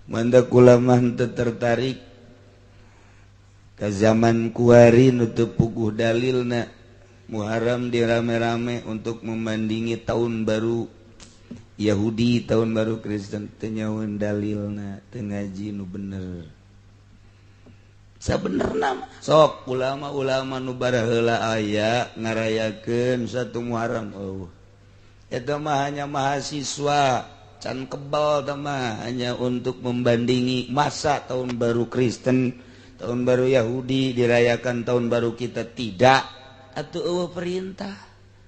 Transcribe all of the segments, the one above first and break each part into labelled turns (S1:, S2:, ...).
S1: Mantak kula mah teu tertarik ke zaman kuari nu teu puguh dalilna Muharram dirame-rame untuk membandingi tahun baru Yahudi, tahun baru Kristen, teu nyahoeun dalilna, teu ngaji nu bener. Sabenerna mah sok ulama-ulama nu baraheula aya ngarayakeun 1 Muharram? Oh, eta mah hanya mahasiswa can kebal mah, hanya untuk membandingi masa tahun baru Kristen, tahun baru Yahudi dirayakan, tahun baru kita tidak. Atau euweuh perintah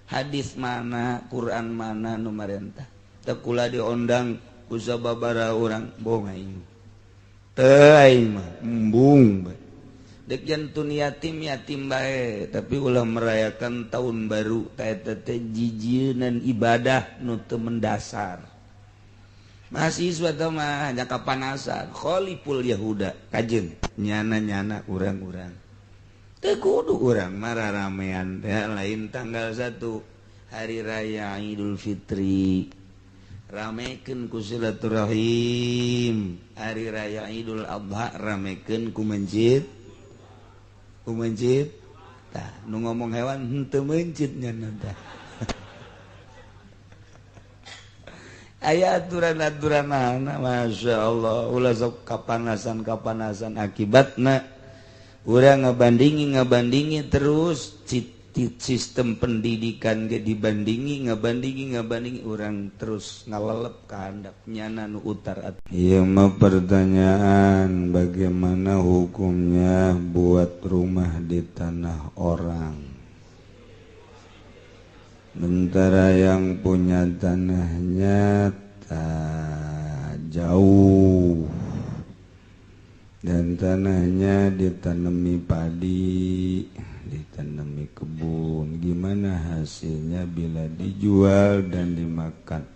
S1: hadis mana, Quran mana nu marentah. Teu kula diondang ku sababaraha urang, bohong aing, teu, aing mah embung bae. Dek jantun yatim yatim bae, tapi ulah merayakan tahun baru. Eta teh jijieun ibadah nu teu mendasar. Mahasiswa teh mah hanya kapanasan. Khaliful Yahuda kajen nyana-nyana urang-urang teu kudu urang mararamean teh. Lain tanggal 1 hari raya Idul Fitri ramekeun ku silaturahim, hari raya Idul Adha ramekeun ku mencit, ku mencit. Tah, nu ngomong hewan henteu mencit nyana tah. Aya aturan-aturan. Masya Allah, ulah sok kapanasan kapanasan. Akibatna urang ngabandingi ngabandingi terus sistem pendidikan ge dibandingi, ngabandingi ngabandingi, urang terus ngalelep ka handap nyana nu utar. Ieu mah pertanyaan, bagaimana hukumnya buat rumah di tanah orang? Sementara yang punya tanahnya tak jauh dan tanahnya ditanami padi, ditanami kebun. Gimana hasilnya bila dijual dan dimakan?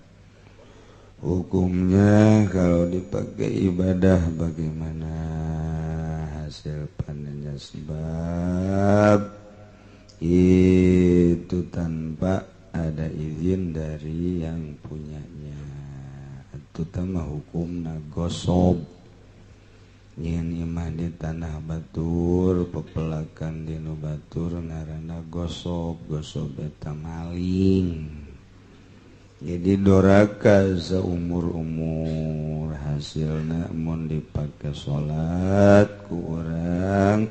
S1: Hukumnya kalau dipakai ibadah bagaimana hasil panennya? Sebab itu tanpa ada izin dari yang punyanya. Itu mah hukumna ghosob. Nyin imah di tanah batur, pepelakan di nu batur ngaranna ghosob. Ghosob eta maling. Jadi doraka seumur-umur. Hasilna mun dipake salat ku urang,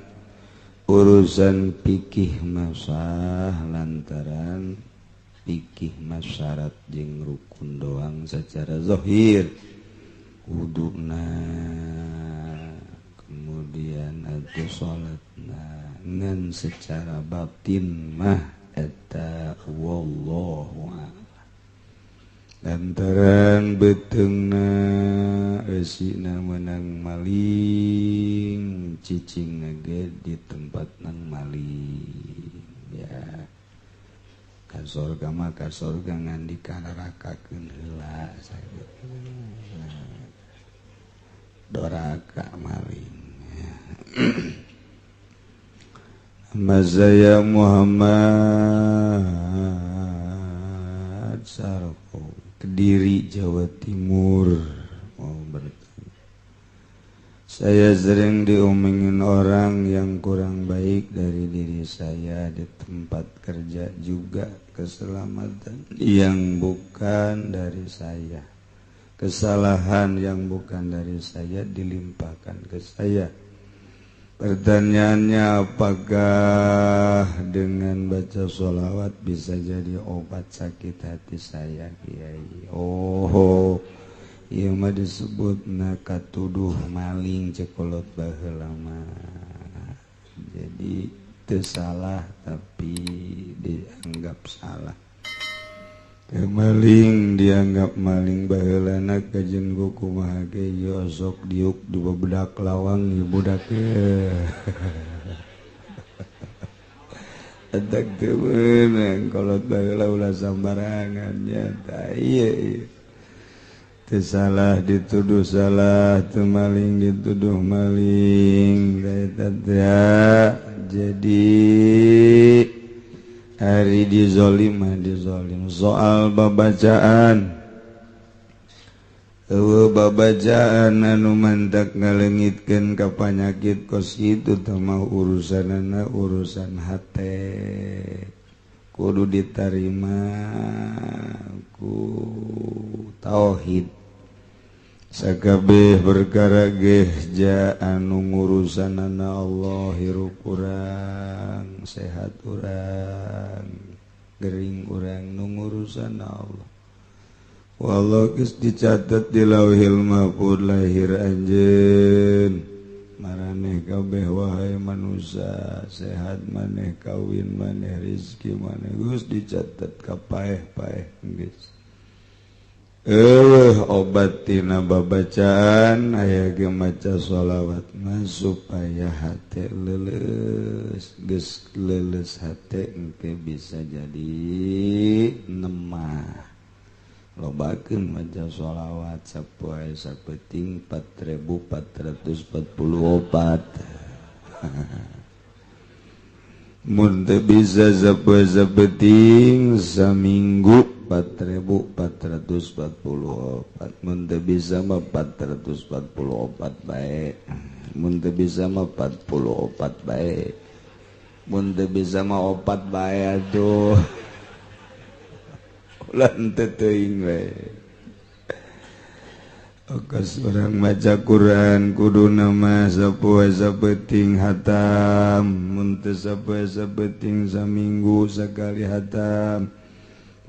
S1: urusan pikih masah, lantaran pikih masyarat jeung rukun doang secara zahir, wuduna kemudian atau salatna, ngan secara batin mah eta wallahu a'lam. Lantaran beuteungna eusina meunang maling, cicing ge di tempat nang maling ya. Ka sorga mah ka sorga, ngan dikanarakakeun heula sakitu. Doraka maling. Nama saya Muhammad Sarko, Kediri, Jawa Timur, mau bertanya. Saya sering diomongin orang yang kurang baik dari diri saya di tempat kerja, juga keselamatan yang bukan dari saya. Kesalahan yang bukan dari saya dilimpahkan ke saya. Pertanyaannya, apakah dengan baca sholawat bisa jadi obat sakit hati saya, Kiai? Oh, ieu mah disebutna katuduh maling cek kolot baheula mah. Jadi teu salah tapi dianggap salah. Maling dianggap maling baheulana kajen kumaha ge ieu sok diuk di bebedak lawang ieu budak. Etak teu meunang kolot baheula, ulah sambarangan nya tah. Ieu teu salah dituduh salah, teu maling dituduh maling eta teh. Jadi hari dizolim mah dizolim. Soal babacaan Eueuh babacaan anu mantak ngalengitkeun ka panyakit kos kitu teh mah urusanana urusan hate kudu ditarima ku tauhid. Sakabeh perkara geh ja anu ngurusanana Allah, hirup urang, sehat urang, gering urang nu ngurusan Allah. Wallah geus dicatat di Lauhil Mahfuz lahir anjeun. Maraneh kabeh wahai manusia, sehat maneh, kawin maneh, rezeki maneh geus dicatat ka paeh-paeh geus. Obat tina babacaan aya ge maca sholawat mah supaya hate leuleus, geus leuleus hate engke bisa jadi nemah. Lobakeun maca sholawat sapoe sapeting 4444. Mun teu bisa sapoe sapeting saminggu 4444. Mun teu bisa mah 444 bae. Mun teu bisa mah 44 bae. Mun teu bisa mah 4 bae atuh. Ulah henteu teuing we. Okas urang maca Quran kuduna mah sapoe sapeting hatam. Mun teu sapoe sapeting saminggu sakali hatam.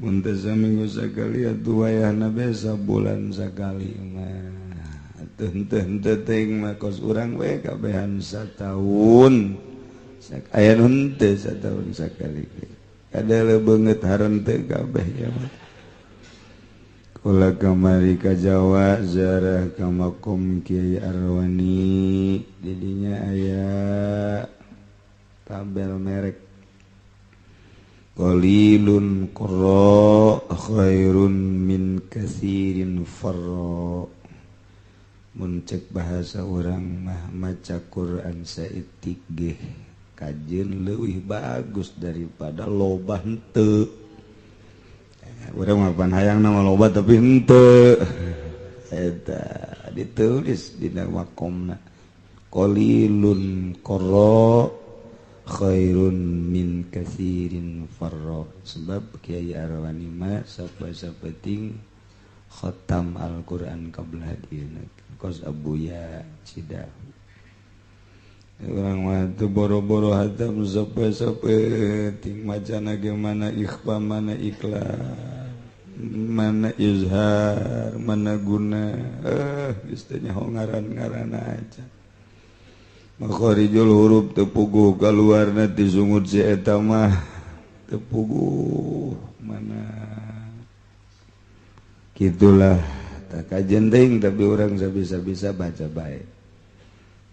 S1: Mun teu saminggu sakali atuh wayahna be sabulan sakali mah. Atuh henteu teuing mah kos urang we kabehan sataun. Aya nu henteu sataun sakali ge. Kada leungeut harenteu kabeh ya mah. Kula kamari ka Jawa ziarah ka makom Kiai Arwani, didinya aya tabel merek qalilun qara khairun min katsirin farra. Mun cek bahasa urang mah maca Quran saeutik ge kajeun leuwih bagus daripada loba henteu. Urang mah pan hayangna mah loba tapi henteu. Eta ditulis dina makomna qalilun qara khairun min katsirin farra. Sebab Kiai Arwani mah sapoe-sapeting khatam Al-Qur'an qabla dieuna kos Abuya Cidahu. Urang mah teu boro-boro hatam sapoe-sapeting macana ge mana ikhfa mana ikhlas mana izhar mana guna, geus teh nyaho ngaran-ngaran aja. Makharijul huruf teu puguh kaluarna ti sungut si eta mah teu puguh mana. Kitulah tak kajen teuing tapi urang sabisa-bisa baca bae.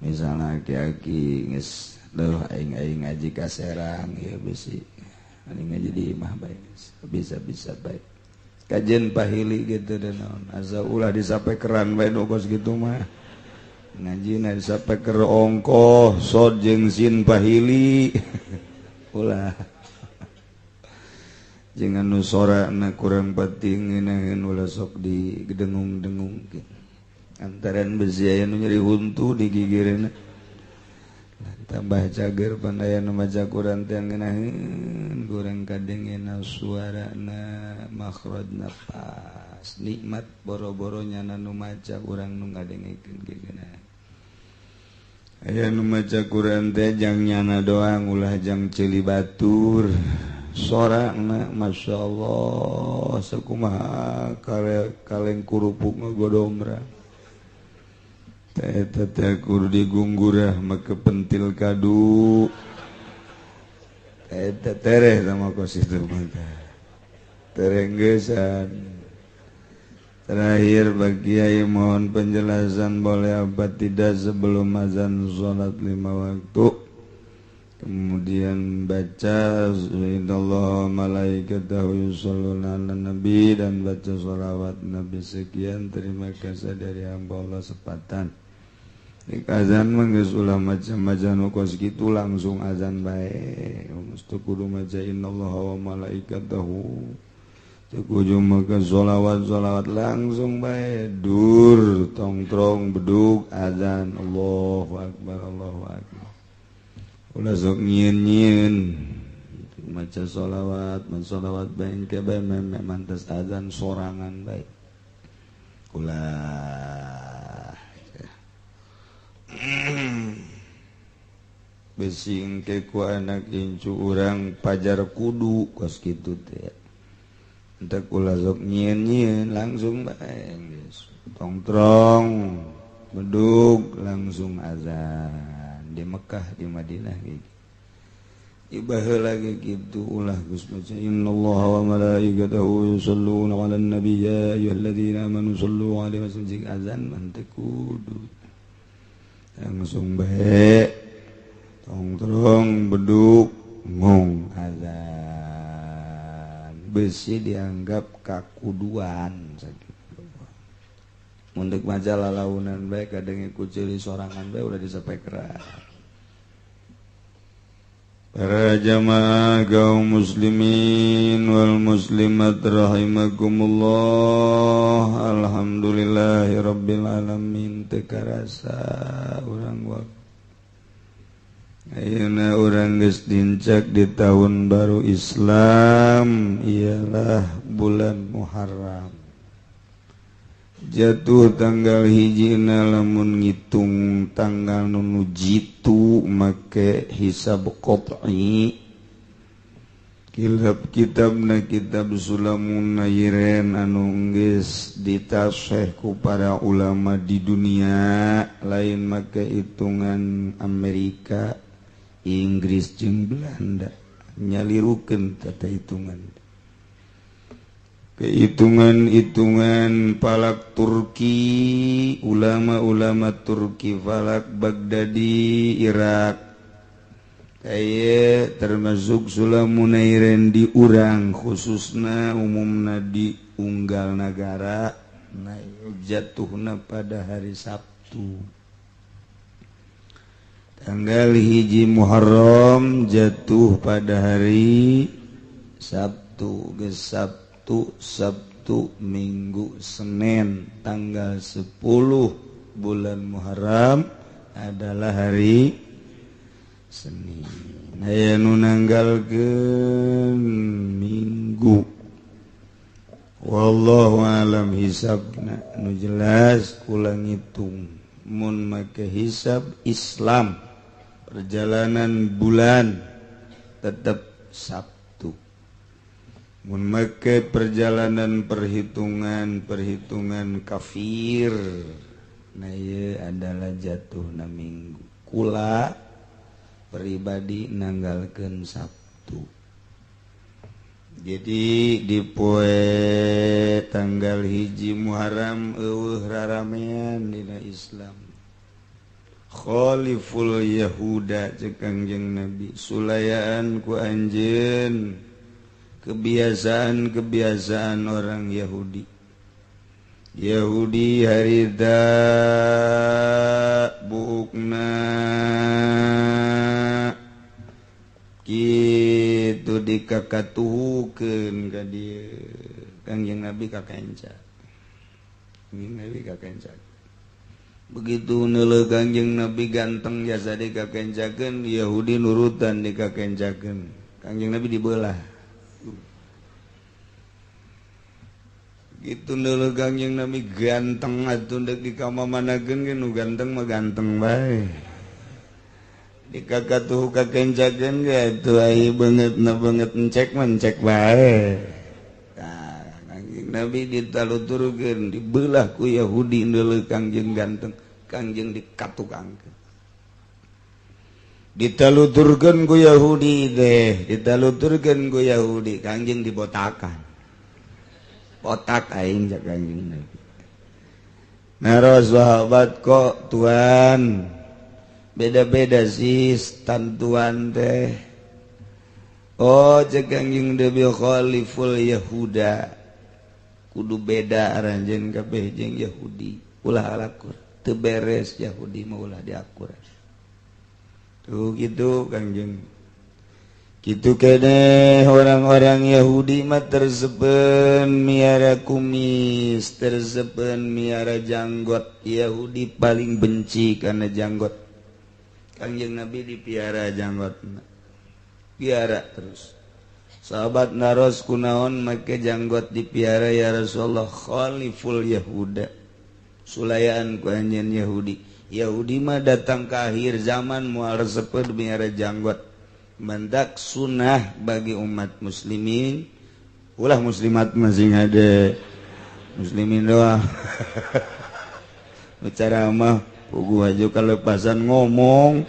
S1: Misalnya aki-aki geus leuh aing-aing ngaji ka Serang ieu bisi aing ngaji di imah bae bisa-bisa bae. Kajen pahili gitu dan naon asa ulah disapekeran bae nu kos kitu mah. Ngajina disapeker ongkoh sod jeung sin pahili. Ulah. Jeung anu sorana kurang penting ngeunaheun ulah sok digedengung-dengungkeun. Antaran besi aya nu nyeri huntu di gigireuna. Tambah cager pan aya nu maca Quran teh ngeunaheun kurang kadengena suarana makhrajna pas nikmat boro-boro nyana nu maca urang nu ngadengekeun ge geunah. Aya nu maca Quran teh jang nyana doang ulah jang ceuli batur. Sorana masyaallah sakumaha kaleng kurupuk ngagodomra. Eta teh kudu digunggurah make pentil kadu. Eta tereh sama kos itu mah. Terenggesan. Terakhir bagi Kiai mohon penjelasan boleh apa tidak sebelum azan sholat 5 waktu. Kemudian baca innallaha malaikatahu yusholluna 'alan nabi dan baca sholawat Nabi sekian. Terima kasih dari hamba Allah sepatan. Dik azan mah geus ulah macam-macam nu kos kitu langsung azan bae. Mesti kudu maca innallaha wa malaikatahu. Teu kudu make sholawat-sholawat langsung bae dur tongtrong bedug azan Allahu akbar Allahu akbar. Ulah sok nyieun-nyieun maca sholawat, sholawat bae engke bae meme mantes azan sorangan bae. Ulah besi engke ku anak incu urang pajar kudu kos kitu teh. Entek ulah sok nyieun-nyieun langsung bae geus tongtrong bedug langsung azan di Mekah di Madinah gitu. Ibaheula lagi gitu ulah geus maca innallaha wa malaikatahu yusholluna 'alan nabiy ya ayyuhalladzina amanu shollu 'alaihi wa sallimu azan mah teu kudu langsung bae tongtrong bedug ngong azan besi dianggap kakuduan sakitu. Mun deuk maca lalaunan bae kadang ku ceuli sorangan bae ulah disapekeran. Para jamaah kaum muslimin wal muslimat rahimakumullah. Alhamdulillahirabbil alamin. Teu karasa urang waktu ayeuna urang geus dincak di tahun baru Islam, ialah bulan Muharram. Jatuh tanggal hijina lamun ngitung tanggal nu jitu make hisab qat'i. Kitab-kitabna kitab Sulamun Nairen anu geus ditaseh ku para ulama di dunia, lain make hitungan Amerika, Inggris jeung Belanda nyalirukeun tata hitungan. Kehitungan-hitungan falak Turki, ulama-ulama Turki falak Baghdadi Irak kaya termasuk Sulamunairen di urang khususna umumna di unggal nagara nah jatuhna pada hari Sabtu tanggal 1 Muharram jatuh pada hari Sabtu geus Sabtu, Minggu, Senin tanggal 10 bulan Muharram adalah hari Senin. Aya nu nanggalkeun Minggu. Wallahu alam hisabna nu jelas kula ngitung mun make hisab Islam perjalanan bulan tetap Sabtu. Mun make perjalanan perhitungan kafir nah ieu adalah jatuhna Minggu. Kula pribadi nanggalkeun Sabtu. Jadi di poe tanggal 1 Muharram eueuh raramean dina Islam. Khaliful Yahuda ceuk Kangjeng Nabi sulayaan ku anjeun kebiasaan-kebiasaan orang Yahudi. Yahudi harita buukna kitu dikakatuhukeun ka dieu. Kangjeng Nabi kakenca. Kangjeng Nabi kakenca. Begitu neuleuh Kangjeng Nabi ganteng jasa dikakencakeun, Yahudi nurutan dikakencakeun. Kangjeng Nabi dibelah. Gitu neuleuh Kangjeng Nabi ganteng atuh deuk dikamamanakeun ge nu ganteng mah ganteng bae. Dikakatuh kakencakeun ge atuh ai beungeutna beungeut encek mah encek bae. Tah Kangjeng Nabi ditaluturkeun dibelah ku Yahudi neuleuh Kangjeng ganteng, Kangjeng dikatukangkeun. Ditaluturkeun ku Yahudi teh, ditaluturkeun ku Yahudi, Kangjeng dibotakan. Botak aing cak Kangjeng Nabi. Naros sahabat kok tuan beda-beda sih tantuan teh. Oh cek Kangjeng Nabi khaliful Yahuda. Kudu beda aranjeun kabeh jeung Yahudi. Ulah alakur, teu beres Yahudi mah ulah diakur. Tuh gitu Kangjeng. Kitu keneh orang-orang Yahudi mah tersepen miara kumis, tersepen miara janggot. Yahudi paling benci karena janggot. Kangjeng Nabi dipiara janggotna. Piara terus. Sahabat naros kunaon make janggot dipiara ya Rasulullah, khaliful Yahuda. Sulayaan ku anjeun Yahudi. Yahudi mah datang ke akhir zaman moal resepeun miara janggot. Mendak sunnah bagi umat muslimin, ulah muslimat masing ada muslimin doang. Bicara mah puguh aja kalepasan ngomong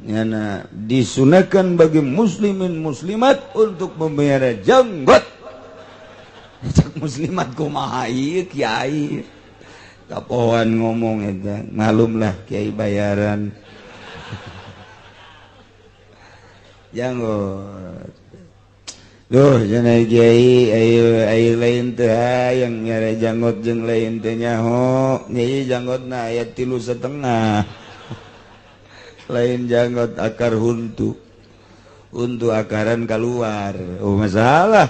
S1: nyana disunahkan bagi muslimin muslimat untuk memelihara janggot. Cak muslimat kumaha ieu kiai kapoan ngomong eta malumlah kiai bayaran. Janggot. Duh, cenah kiai ayo lain teh hayang nyare janggot jeung lain teh nyaho. Nyai janggotna aya 3,5. Lain janggot akar huntu. Huntu akaran keluar. Oh masalah.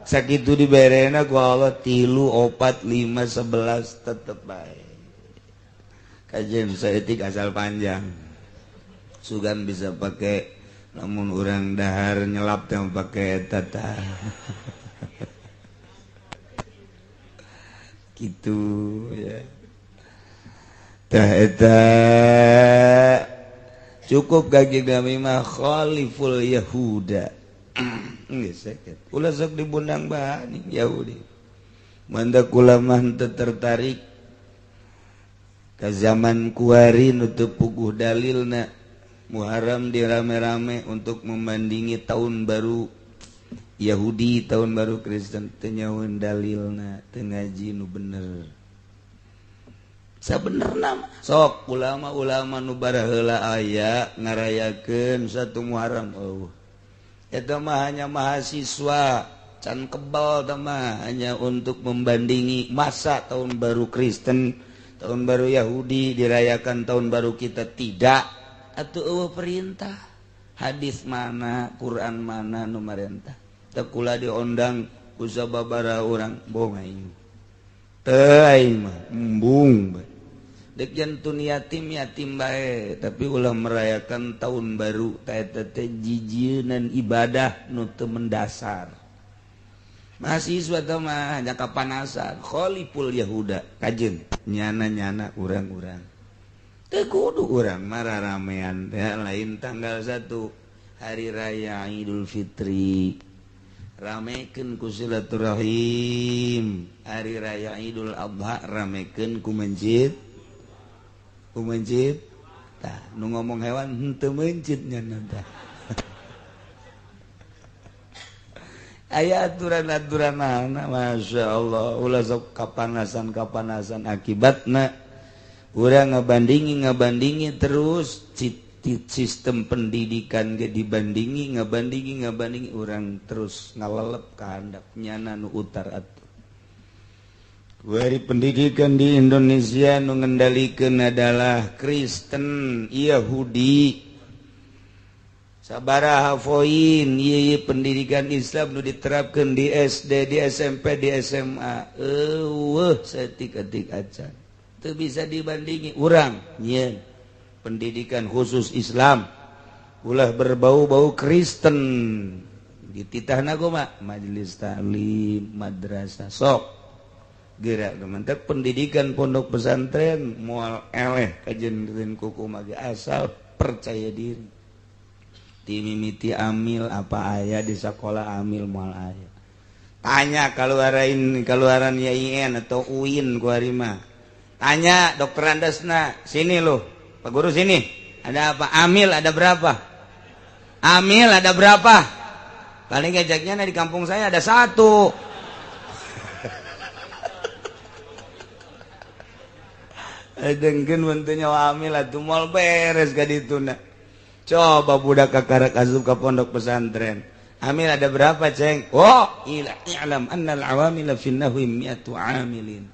S1: Sakitu diberena ku Allah 3, 4, 5, 11 tetep bae. Kajen saeutik asal panjang. Sugan bisa pakai. Namun orang dahar nyelap teh pakai eta tah. Gitu ya. Tah eta cukup gagi kami mah khaliful Yahuda. Geus sakit. Ulah sok dibundang bahan Yahudi. Mandak kula mah teu tertarik ka zaman kuari nu teu puguh dalilna. Muharram dirame-rame untuk membandingi tahun baru Yahudi, tahun baru Kristen, teu nyahoeun dalilna, teu ngaji nu bener. Sabenerna sok ulama-ulama nu baraheula aya ngarayakeun satu Muharram eueuh. Eta mah hanya mahasiswa can kebal teh mah hanya untuk membandingi masa tahun baru Kristen, tahun baru Yahudi dirayakan tahun baru kita tidak. Atuh eueuh perintah hadis mana Quran mana nu marentah teu kula diondang ku sababaraha urang bohong aing teu aing mah embung deuk jantun yatim yatim bae tapi ulah merayakan tahun baru ta eta teh jijieun ibadah nu teu mendasar. Mahasiswa teh mah hanya kapanasan khaliful Yahuda kajeun nyana-nyana urang-urang teu kudu urang mararamean teh lain tanggal 1 hari raya Idul Fitri ramekeun ku silaturahim, hari raya Idul Adha ramekeun ku mencit tah nu ngomong hewan henteu mencit nya tah. Aya aturan-aturanana Masya Allah ulah sok kapanasan-kapanasan akibatna urang ngabandingi terus sistem pendidikan ge dibandingi ngabandingi urang terus ngalelep ka handap nyana nu utar atuh. Kuari pendidikan di Indonesia nu ngendalikeun adalah Kristen, Yahudi. Sabaraha poin ieu pendidikan Islam nu diterapkeun di SD, di SMP, di SMA. Eueuh saeutik-eutik acan. Teu bisa dibandingi urang nyieun pendidikan khusus Islam ulah berbau-bau Kristen dititahna kumaha majelis taklim madrasah sok gerak mantap pendidikan pondok pesantren moal eleh kajendeun kuku mage asal percaya diri timimiti amil apa aya di sekolah amil moal aya tanya kaluaran YIN atau UIN ku ari mah. Tanya dokter Andasna, sini loh, Pak Guru sini. Ada apa? Amil ada berapa? Amil ada berapa? Paling gajaknya di kampung saya ada 1. Dengkeun bentunya amil atuh moal beres ka dituna. Coba budak kakarak asup ka pondok pesantren. Amil ada berapa, Ceng? Oh, i'lam annal awamila fi nahwi mi'atu amilin.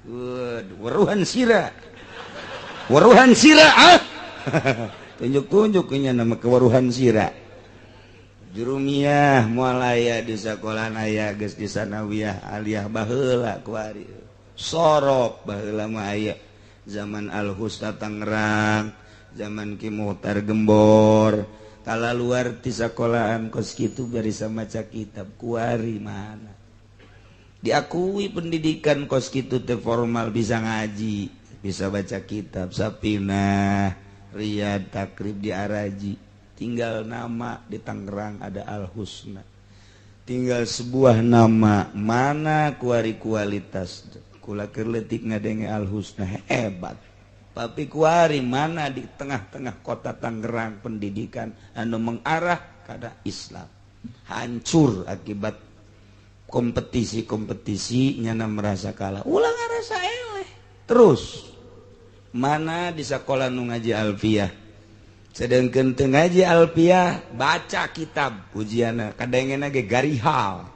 S1: Waruhan sira. Waruhan sira, ah. Tunjuk-tunjuk nya nama kewaruhan sira. Jurumiyah moal aya di sakola aya geus di sanawiyah aliyah baheula kuari. Sorop baheula mah aya zaman Al-Husna Tangerang, zaman Ki Muhtar Gembor. Kala luar ti sakolaan kos kitu barisa maca kitab kuari mana. Diakui pendidikan kos kitu teh formal bisa ngaji, bisa baca kitab Sapinah, Riyad, Takrib di Araji. Tinggal nama di Tangerang ada Al-Husna. Tinggal sebuah nama mana kuari kualitas. Kula keur leutik ngadenge Al-Husna hebat. Tapi kuari mana di tengah-tengah kota Tangerang pendidikan anu mengarah kada Islam. Hancur akibat kompetisi-kompetisi nyana merasa kalah. Ulah ngarasa eleh. Terus mana di sekolah nu ngaji Alfiyah. Sedangkan teu ngaji Alfiyah baca kitab ujianna kadangena ge garihal.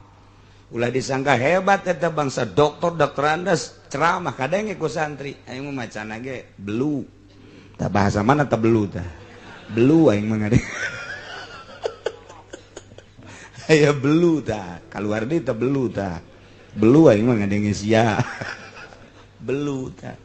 S1: Ulah disangka hebat eta bangsa doktor doktorandes ceramah kadenge ku santri aing mah macana ge belu. Tah bahasa mana tah belu tah? Belu aing mah ngadenge. Aya belu tah, kaluar deui tah belu tah. Belu aing mah ngadenge sia. Belu tah.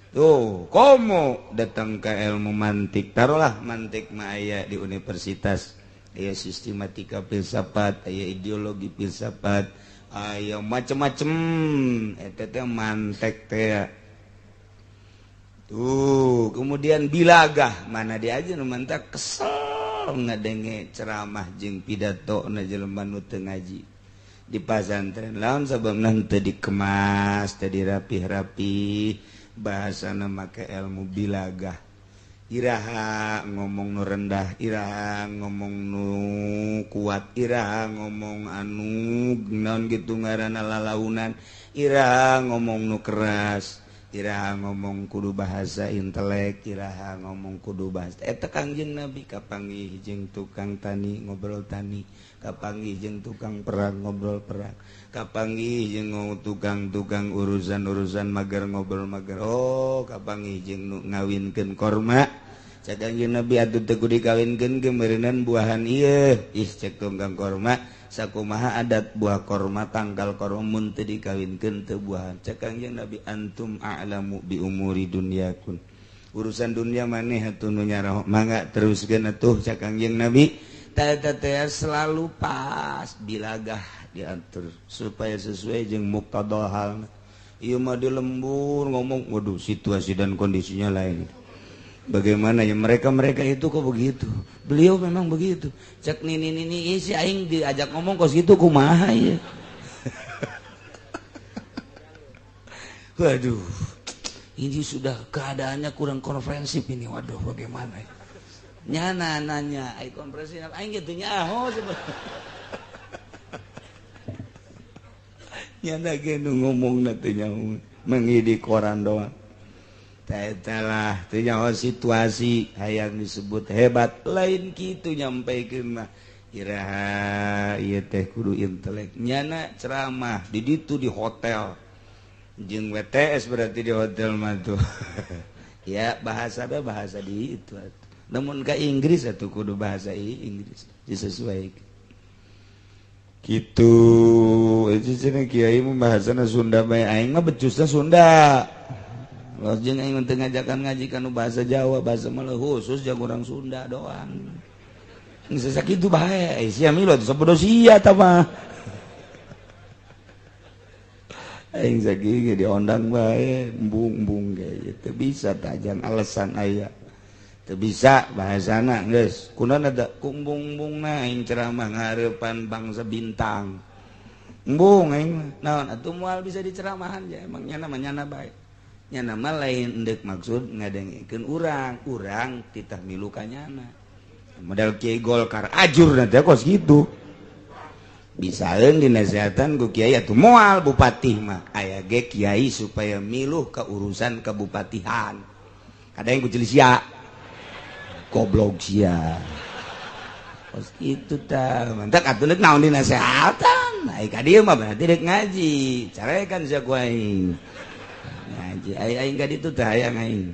S1: Tuh, komo datang ke ilmu mantik. Taruhlah mantik mah aya di universitas. Aya sistematika filsafat, aya ideologi filsafat, aya macem-macem. Eta teh mantek teh. Tuh, kemudian bilagah mana dia aja nu mantak kesel ngadenge ceramah jeung pidato na jelema nu teu ngaji. Di pasantren lamun sababna teu dikemas, teu dirapih-rapi. Bahasana make ilmu bilagah. Iraha ngomong nu rendah, iraha ngomong nu kuat, iraha ngomong anu naon gitu ngaranna lalaunan, iraha ngomong nu keras, iraha ngomong kudu bahasa intelek, iraha ngomong kudu bahasa eta Kangjeng Nabi kapanggih jeung tukang tani ngobrol tani, kapanggih jeung tukang perang ngobrol perang, kapanggih jeung tukang-tukang urusan-urusan mager ngobrol mager. Oh, kapanggih jeung nu ngawinkeun korma. Cek Kangjeng Nabi atuh teu kudu dikawinkeun ge meureunan buahan ieu. Ih cek tukang korma sakumaha adat buah korma tangkal korma mun teu dikawinkeun teu buahan. Cek Kangjeng Nabi antum a'lamu bi umuri dunyakun. Urusan dunia maneh atuh nu nyaraho mangga teruskeun atuh cek Kangjeng Nabi. Tah teh selalu pas bilagah diatur supaya sesuai jeung muqtada halna. Ieu mah di lembur ngomong waduh situasi dan kondisinya lain. Bagaimana ya mereka-mereka itu kok begitu? Beliau memang begitu. Cek nini-nini si aing diajak ngomong kos gitu kumaha ya. Waduh. Ini sudah keadaannya kurang konferensif ini. Waduh bagaimana ya? Nyana nanya aing konferensi aing gitu nyaho sebenarnya. Nyana ge nu ngomongna teh nyaho mengidi koran doang. Talah teu nyaho situasi hayang disebut hebat lain kitu nyampaikeun mah iraha ieu teh kudu intelek nyana ceramah di ditu di hotel jeung WTS berarti di hotel mah tuh. Ya bahasa be bahasa di itu atuh. Namun ka Inggris atuh kudu bahasa Inggris disesuaikan kitu. Itu cenah kiai mah bahasana Sunda bae aing mah becusna Sunda. Jeung aing teu ngajakan ngaji kanu bahasa Jawa, bahasa mah khusus jago urang Sunda doang. Geus sakitu bae, sia milu atuh sabodo sia tah mah. Aing sakieu diondang bae, embung-embung ge teu bisa tajan alasan aya. Teu bisa bahasana geus. Kunaon ada kumbung-bumbungna aing ceramah ngahareupan bangsa bintang. Embung aing naon atuh moal bisa diceramahan ja emang nyana mah nyana bae. Nya nama lain endek maksud ngadengkeun urang, urang titah milu ka nyana. Model Kiai Golkar ajur nanti kos gitu. Bisaeun dinasehatan ku kiai atuh moal bupati mah aya ge kiai supaya miluh ka urusan kebupatihan. Kadang ku ceuli sia. Goblok sia. Kos kitu tah. Mantak atuh deuk naon dinasehatan. Ai ka dieu mah berarti deuk ngaji. Carekan sia ku aing. Ngaji aing ka ditu teh hayang aing.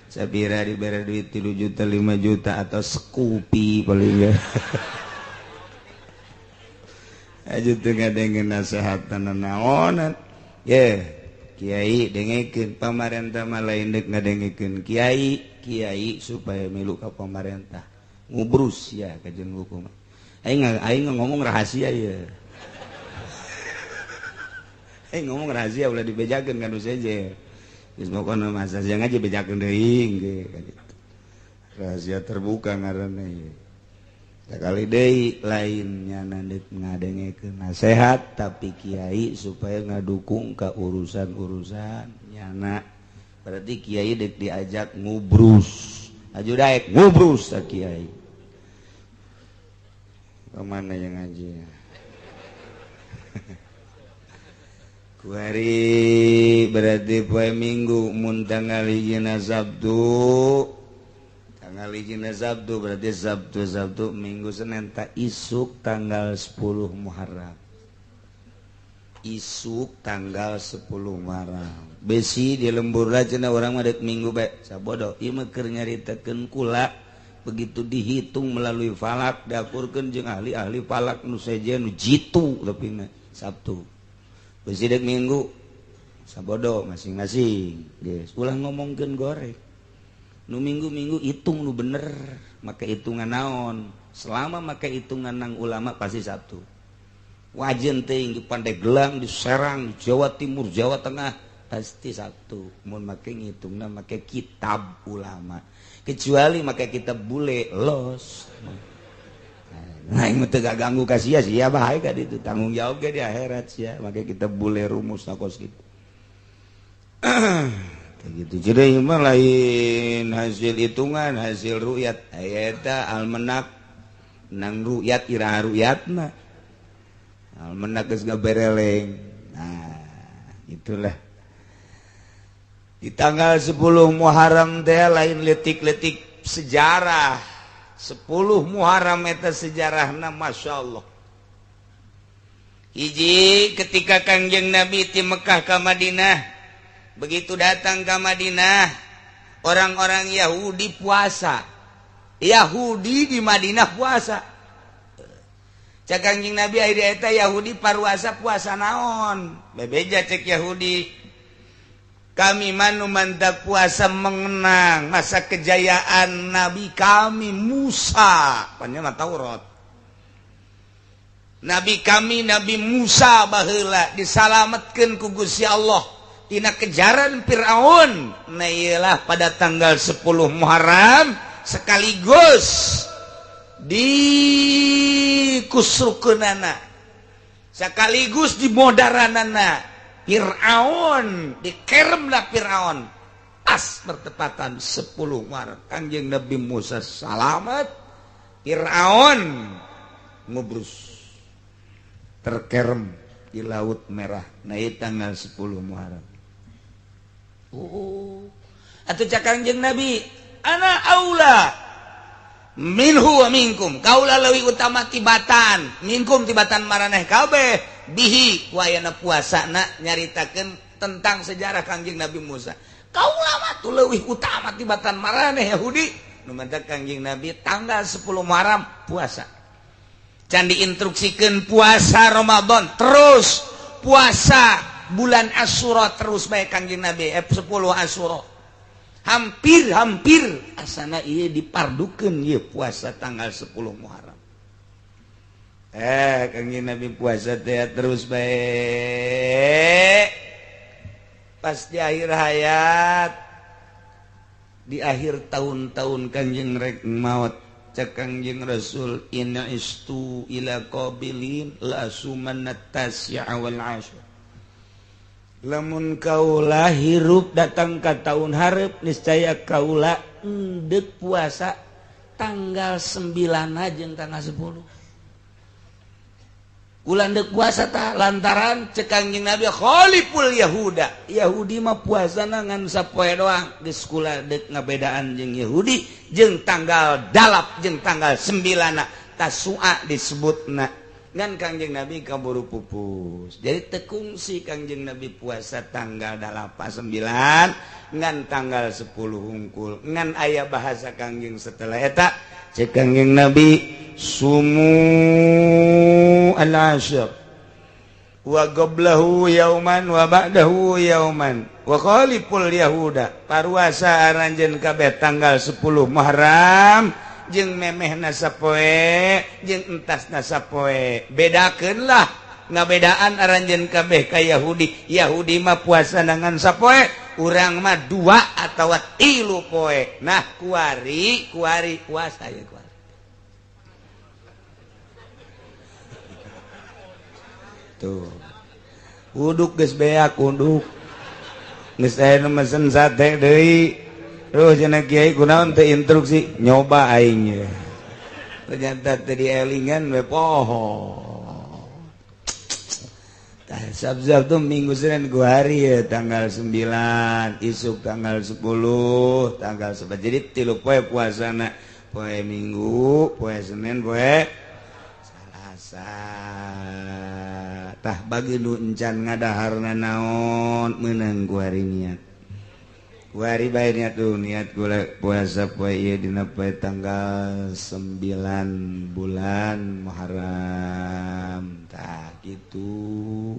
S1: Sapira dibere duit 3 juta 5 juta atau sekupi paling ya. Aja teu ngadengeun nasehatan naonan. Ye, kiai dengekeun pamarentah mah lain deuk ngadengekeun kiai, kiai supaya milu ka pamarentah. Ngubrus ya ka jeung hukum. Aing aing ngomong rahasia ye. Aing ngomong rahasia ulah dibejakeun ka nu seje. Geus pokona mah sajang aja bejakeun deui ge kitu. Rahasia terbuka ngaranna ye. Sakali deui lainnya nandik ngadengekeun nasehat tapi kiai supaya ngadukung ka urusan-urusan nyana. Berarti kiai dek diajak ngubrus. Aju daek ngubrus ta kiai. Kemana yang ngaji? Kuari berarti poe Minggu mun tanggal hijina Sabtu. Tanggal hijina Sabtu berarti Sabtu Sabtu Minggu Senin tak isuk tanggal 10 Muharram. Isuk tanggal 10 Muharram. Besi di lembur lah cenah urang mah deuk Minggu bae. Sabodo ieu mah keur nyaritakeun kula begitu dihitung melalui falak diakurkeun jeung ahli-ahli falak nu sejen nu jitu lepina Sabtu. Besi deuk Minggu sabodo masing-masing. Geus ulah ngomongkeun goreng. Nu minggu-minggu hitung nu bener make hitungan naon. Selama make hitungan nang ulama pasti Sabtu. Wajen teuing di Pandeglang, di Serang, di Jawa Timur, Jawa Tengah pasti Sabtu. Mun make ngitungna make kitab ulama. Kecuali make kitab bule los. Nah, aing mah teu ganggu ka sia sia bae ka ditu tanggung jawab ge di akhirat sia make kitab bule rumus kos kitu. Gitu. Jadi mah lain hasil hitungan, hasil ru'yat. Eta almenak nang ru'yat iraha ru'yatna. Almenak geus ngabereleng. Nah, itulah. Di tanggal 10 Muharram teh lain letik-letik sejarah. 10 Muharram eta sejarahna Masya Allah. Hiji ketika Kangjeng Nabi ti Mekah ka Madinah. Begitu datang ke Madinah, orang-orang Yahudi puasa. Yahudi di Madinah puasa. Cek Kangjeng Nabi akhirnya eta Yahudi paruasa puasa naon? Bebeja cek Yahudi. Kami manu mantak puasa mengenang masa kejayaan Nabi kami Musa. Panjang Taurat. Nabi kami Nabi Musa baheula disalametkeun ku Gusti Allah tina kejaran Fir'aun. Nah iyalah pada tanggal 10 Muharram sekaligus di kusrukeunana sekaligus di modaranana Fir'aun dikeremlah Fir'aun pas bertepatan 10 Muharram. Kangjeng Nabi Musa salamet, Fir'aun ngubrus terkerem di Laut Merah. Nah ieu tanggal 10 Muharram. Oh, atuh cak Kangjeng Nabi, ana aula minhu wa minkum, kaula leuwih utama tibatan minkum tibatan maraneh kabeh bihi wayana puasana nyaritakeun tentang sejarah Kangjeng Nabi Musa. Kaula mah tuh leuwih utama tibatan maraneh Yahudi. Nu mantak Kangjeng Nabi tanggal 10 Muharram puasa. Can diinstruksikeun puasa Ramadan terus puasa bulan Asyura terus bae Kangjeng Nabi 10 Asyura. Hampir-hampir asana ieu dipardukeun ieu puasa tanggal 10 Muharram. Kangjeng Nabi puasa teh terus bae. Pas di akhir hayat, di akhir tahun-tahun Kangjeng rek maot, cek Kangjeng Rasul inna istu ila qabilin la sumanna tasi'a wal ashir. Lamun kaula hirup datang ka tahun hareup niscaya kaula endek puasa tanggal 9 jeung tanggal 10. Kula endek puasa tah lantaran cek Kangjeng Nabi khaliful Yahuda. Yahudi mah puasana ngan sapoe doang geus kula deuk ngabedaan jeung Yahudi jeung tanggal dalap jeung tanggal 9 Tasua disebutna. Ngan Kangjeng Nabi kaburu pupus. Jadi tekungsi Kangjeng Nabi puasa tanggal 8 9 ngan tanggal 10 hungkul. Ngan aya bahasa Kangjeng setelah eta cek Kangjeng Nabi sumu al-asyr. Wa qablahu yauman wa ba'dahu yauman wa khaliful yahuda paruasa aranjeun kabeh tanggal 10 Muharram jeung memehna sapoe jeung entasna sapoe. Bedakeun lah ngabedaan aranjeun kabeh ka Yahudi. Yahudi mah puasa dengan sapoe, urang mah 2 atawa 3 poe. Nah kuari kuari puasa ya kuari. Tuh uduk geus beak uduk geus aya nu mesen sate deui. Terus cenah kiai kunaon teu instruksi nyoba aing ye. Ternyata teu dielingan we poho. Tah sabzab tuh minggu Senin 2 hari ya, tanggal 9, isuk tanggal 10, tanggal 11. Jadi 3 poe puasana, poe Minggu, poe Senin, poe Salasa. Tah bagi nu encan ngadaharna naon meunang ku hari niat. Wari bae niat tuh, niat gula puasa poe ieu dina poe tanggal 9 bulan Muharram. Tah kitu.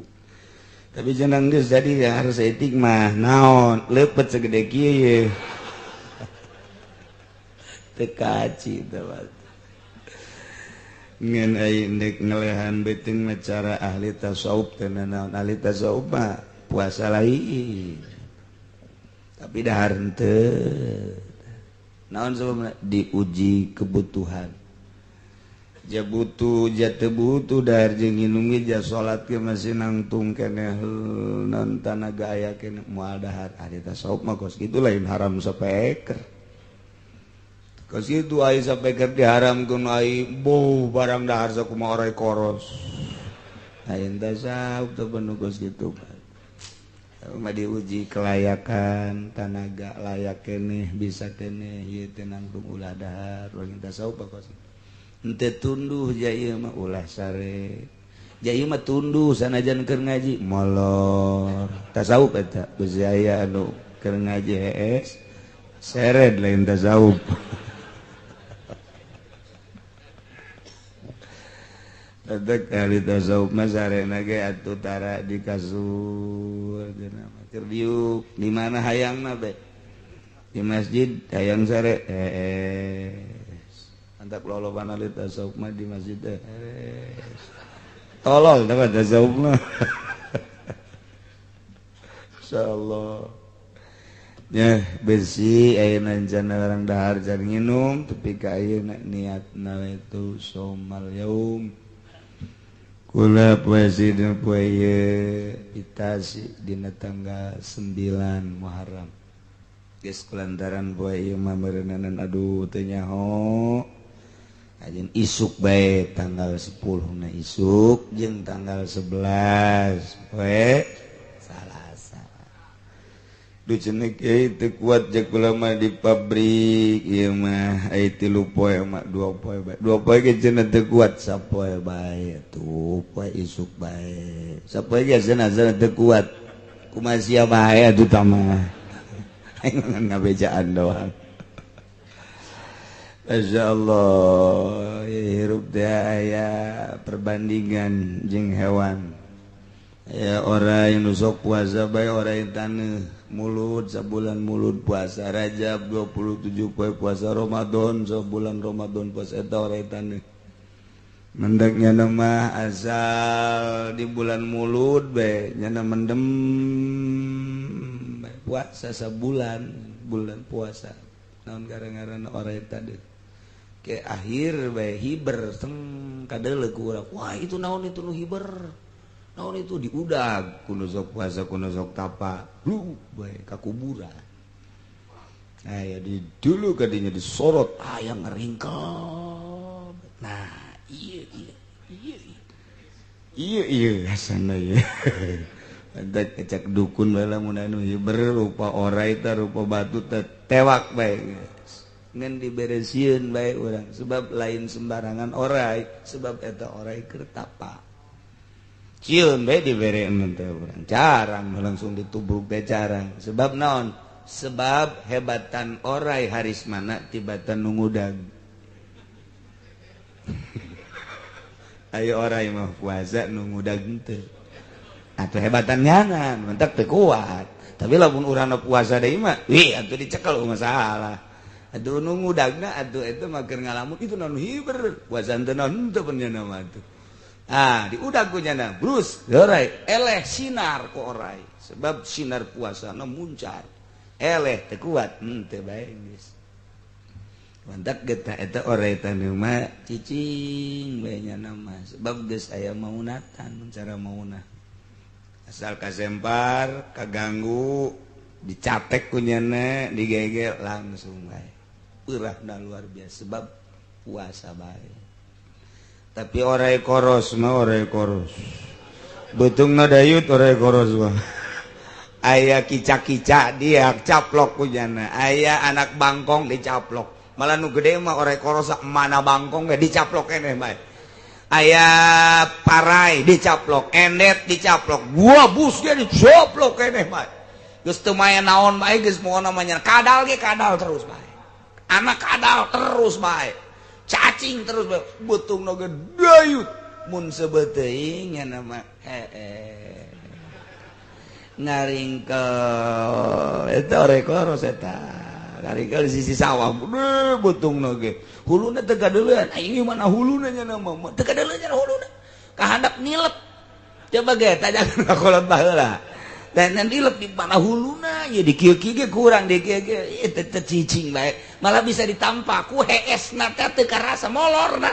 S1: Tapi jenang geus jadi ya harus etik mah naon leupet segede kieu ye. Teu kaci teh. Ngan ai ndek ngelehan beuteung mah cara ahli tasawuf teh naon ahli tasawuf mah puasa lain. Tapi dahar henteu. Naon sebabna diuji kebutuhan. Ja butuh ja teu butuh dahar jeung nginum ge ja salat ge masih nangtung keneh naon tanaga aya keneh moal dahar. Ahli tasawuf mah kos kitu lain haram sapeker. Kos kitu ai sapeker diharamkeun ai beuh barang dahar sakumaha orai koros. Lain tasawuf teh penuh kos kitu. Mah diuji kelayakan tanaga layak keneh bisa keneh ieu teh nangtung ulah dahar urang tasawuf kos. Henteu tunduh ja ieu mah ulah sare. Ja ieu mah tunduh sanajan keur ngaji molor. Tasawuf eta geus aya anu keur ngaji hees sered lain tasawuf. Ada kali tasawuf mah sarena ge atuh tara di kasur cenah mah keur diuk di mana hayangna be di masjid hayang sare hees antak loloban ahli tasawuf mah di masjid teh hees tolol teh tasawuf mah. Insyaallah ya besi ayeuna rencana orang dahar can nginum tepi ka ayeuna niatna itu somal yaum. Kula puisi dan poe itasi dina tanggal 9 Muharram. Geus kulantaran poe ieu mah meureuneunan aduh teu nyaho. Ajeun isuk bae tanggal 10 na isuk jeung tanggal 11 poe Salasa. Duh cenah kiai teu kuat jeung kula mah di pabrik ieu mah ai 3 poe mah 2 poe bae. 2 poe ge cenah teu kuat sapoe bae tuh poe isuk bae. Sapoe ge cenah teu kuat. Kumaha sia bae atuh tah mah. Aing ngabejaan doang. Masyaallah hirup teh aya perbandingan jeung hewan. Ya orang yang nusok puasa bae orang yang taneuh mulut sabulan mulut puasa Rajab 27 poe puasa Ramadan sabulan Ramadan puasa eta orang yang taneuh mendeknya mah asal di bulan mulut bae nyana mendem bae puasa sabulan bulan puasa naon gara-garana orang yang taneuh ke akhir bae hiber teng kadeuleu ku urang wah itu naon itu nu hiber naon itu diudag kuno sok puasa kuno sok tapa lu bae ka kuburan. Nah ya di dulu kadinya disorot ayam ngeringkel. Nah iya iya iya iya iya hasana ya. Ada kecak dukun bae lamun anu hiber rupa orai ta rupa batu teh tewak bae ngan diberesieun bae urang sebab lain sembarangan orai sebab eta orai keur tapa. Cium bae dibereun teh urang carang langsung ditubruk teh carang sebab naon sebab hebatan orai harismana tibatan nu ngudag. Ayo orai mah puasa nu ngudag teu. Atuh hebatan nyangan, mentak teu kuat. Tapi lamun urang puasa deui mah, wih atuh dicekel masalah. Aduh nu ngudagna atuh eta mah keur ngalamun itu naon hiber, puasa teu naon teu nya mah atuh. Ah, diudag ku nyana, brus, orai, eleh sinar ku orai. Sebab sinar puasana muncar. Eleh teu kuat, teu bae geus. Mantak getah eta orai tanu mah cicing bae nyana mah, sebab geus aya maunatan cara maunah. Asal kasempar, kaganggu, dicatek ku nyana, digegel langsung bae. Peurahna luar biasa sebab puasa bae. Tapi orai koros mah orai koros. Beutungna dayut orai koros mah. Aya kicak-kicak dia caplok ku nyana, aya anak bangkong dicaplok. Malah nu gede mah orai koros mana bangkong ge dicaplok keneh bae. Aya parai dicaplok, endet dicaplok, gua bus ge dicaplok keneh bae. Geus teu maya naon bae geus moal namanya kadal ge kadal terus bae. Anak kadal terus bae. Cacing terus bae, beutungna ge dayut. Mun sebeteuing nya mah heeh. Ngaringkel eta orai koros eta. Ngaringkel di sisi sawah, deh beutungna ge. Huluna teu kadeuleun, aing mana huluna nya mah. Teu kadeuleun nya huluna. Kahandap nilep. Coba ge tajakan ka kolot baheula. Dan nilep di mana huluna, ya di kieu-kieu ge kurang di kieu ge ieu teu cicing bae. Malah bisa ditampak ku heesna teh teu karasa molorna.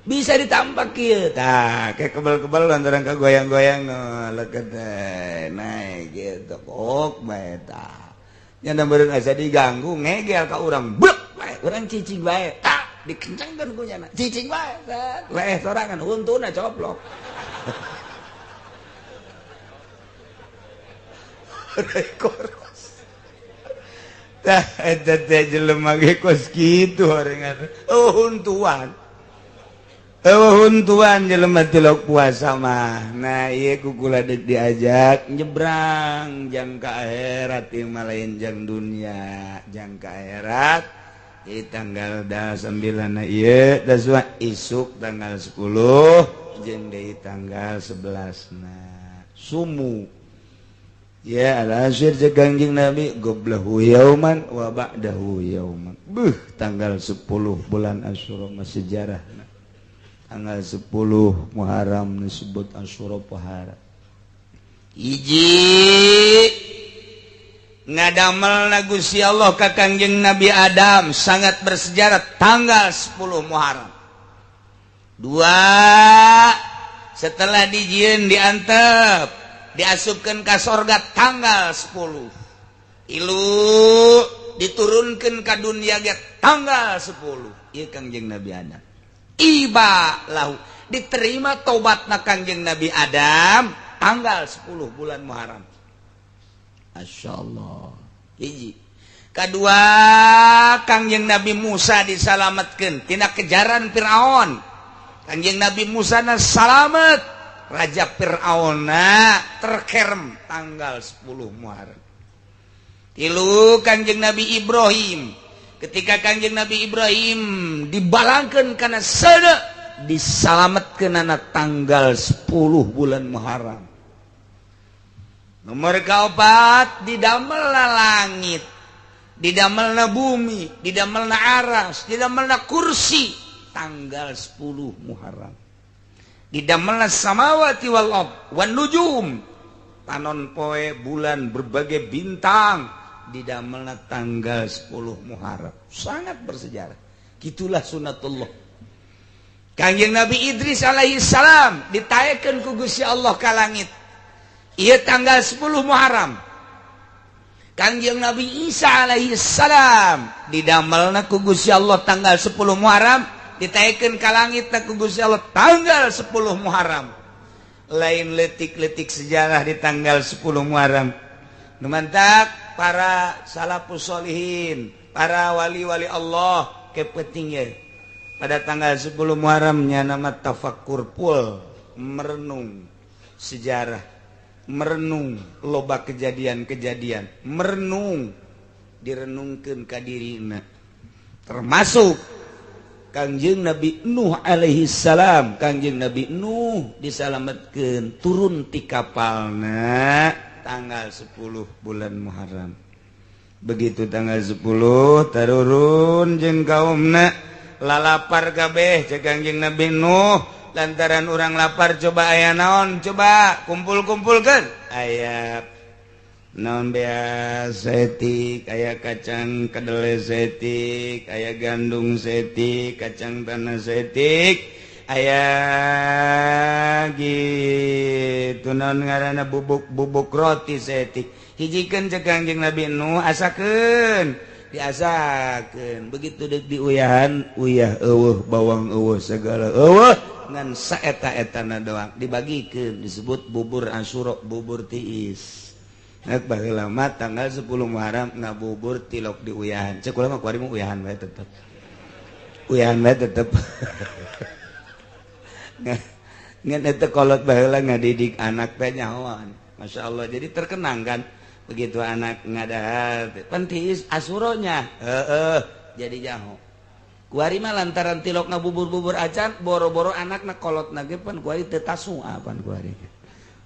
S1: Bisa ditampak kieu. Tah, kayak kebal-kebal lantaran ka goyang-goyang no leukeut teh naik gitu. Kok bae tah. Nya meureun asa diganggu ngegel ka urang blek bae. Urang cicing bae. Tah, dikencengkeun ku nyana. Cicing bae. Leh sorangan huntuna coplok. Koros. Tah eta teh jelema ge kos kitu horengan. Oh huntuan. Oh huntuan jelema tilok puasa mah. Nah ieu ku kula deuk diajak nyebrang jang ka akhirat ieu mah lain jang dunia, jang ka akhirat. Di tanggal 9 ieu da isuk tanggal 10 jeung deui tanggal 11 na. Sumu. Ya al-asyir jeung Kangjeng Nabi goblahu yauman wa ba'dahu yauman. Beuh tanggal 10 bulan Asyura mah sejarahna. Tanggal 10 Muharram disebut Asyura pohara. Hiji ngadamelna Gusti Allah ka Kangjeng Nabi Adam sangat bersejarah tanggal 10 Muharram. Dua, setelah dijieun diantep diasupkan ke sorga tanggal 10. Ilu diturunkan ke dunia ge tanggal 10. Ieu Kangjeng Nabi Adam. Iba lahu diterima tobatna Kangjeng Nabi Adam tanggal 10 bulan Muharram. Masyaallah. Hiji. Kadua Kangjeng Nabi Musa disalametkeun tina kejaran Firaun. Kangjeng Nabi Musa na salamet. Raja Fir'auna terkerem tanggal 10 Muharram. Tilu Kangjeng Nabi Ibrahim. Ketika Kangjeng Nabi Ibrahim dibalangkeun kana seuneu, disalametkeunana tanggal 10 bulan Muharram. Nomor kaopat didamelna langit, didamelna bumi, didamelna aras, didamelna kursi tanggal 10 Muharram. Didamelna samawati wal ard wan nujum, panon poe bulan berbagai bintang didamelna tanggal 10 Muharram. Sangat bersejarah. Gitulah sunatullah. Kangjeng Nabi Idris alaihi salam ditaekeun ku Gusti Allah ka langit. Ieu tanggal 10 Muharram. Kangjeng Nabi Isa alaihi salam didamelna ku Gusti Allah tanggal 10 Muharram, ditaekeun ka langit ku Gusti Allah tanggal 10 Muharram. Lain letik-letik sejarah di tanggal 10 Muharram. Nu mantak para salafus solihin, para wali-wali Allah kepentingnya pada tanggal 10 Muharramnya nama tafakkur pul, merenung sejarah, merenung loba kejadian-kejadian, merenung direnungkeun ka dirina. Termasuk Kangjeng Nabi Nuh alaihi salam, Kangjeng Nabi Nuh disalametkeun turun ti kapalna tanggal 10 bulan Muharram. Begitu tanggal 10 tarurun jeung kaumna lalapar kabeh cek Kangjeng Nabi Nuh, lantaran urang lapar coba aya naon, coba kumpul-kumpulkeun aya naon beas setik, aya kacang kedelai setik, aya gandum setik, kacang tanah setik, aya gitu naon ngaranna bubuk-bubuk roti setik. Hijikeun cek Kangjeng Nabi Nuh, asakeun, diasakeun. Begitu deuk diuyahan, uyah eueuh, bawang eueuh, segala eueuh, ngan saeta-etana doang dibagikeun, disebut bubur Asyura, bubur tiis. Nek baheula mah tanggal 10 Muharram ngabubur tilok di uyahan. Cek kula mah kuari mah uyahan bae tetep. Uyahan bae tetep. Ngan eta kolot baheula ngadidik anak teh nyahoan. Masya Allah, jadi terkenang kan begitu anak ngadahar pan tiis asuronya. Heeh, jadi nyaho. Kuari mah lantaran tilok ngabubur-bubur acan boro-boro anakna kolotna ge pan kuari teu tasua pan kuari.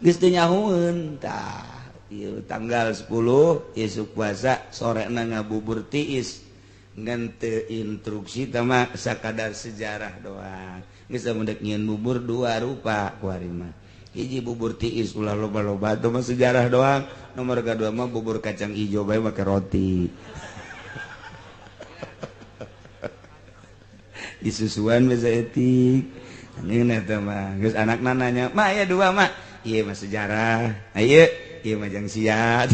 S1: Geus teu nyahoeun tah. Tanggal 10 isuk puasa sorena ngabubur tiis ngan teu instruksi tama sakadar sejarah doang. Geus mendek nyieun bubur dua rupa kuari mah. Hiji bubur tiis ulah loba-loba teh mah sejarah doang. Nomor kadua mah bubur kacang ijo bae make roti. Disusuan bisa etik. Anjeun eta mah geus anakna nanya, "Ma aya dua, Ma." Ieu mah sejarah. Ayeuna ieu mah jang siat.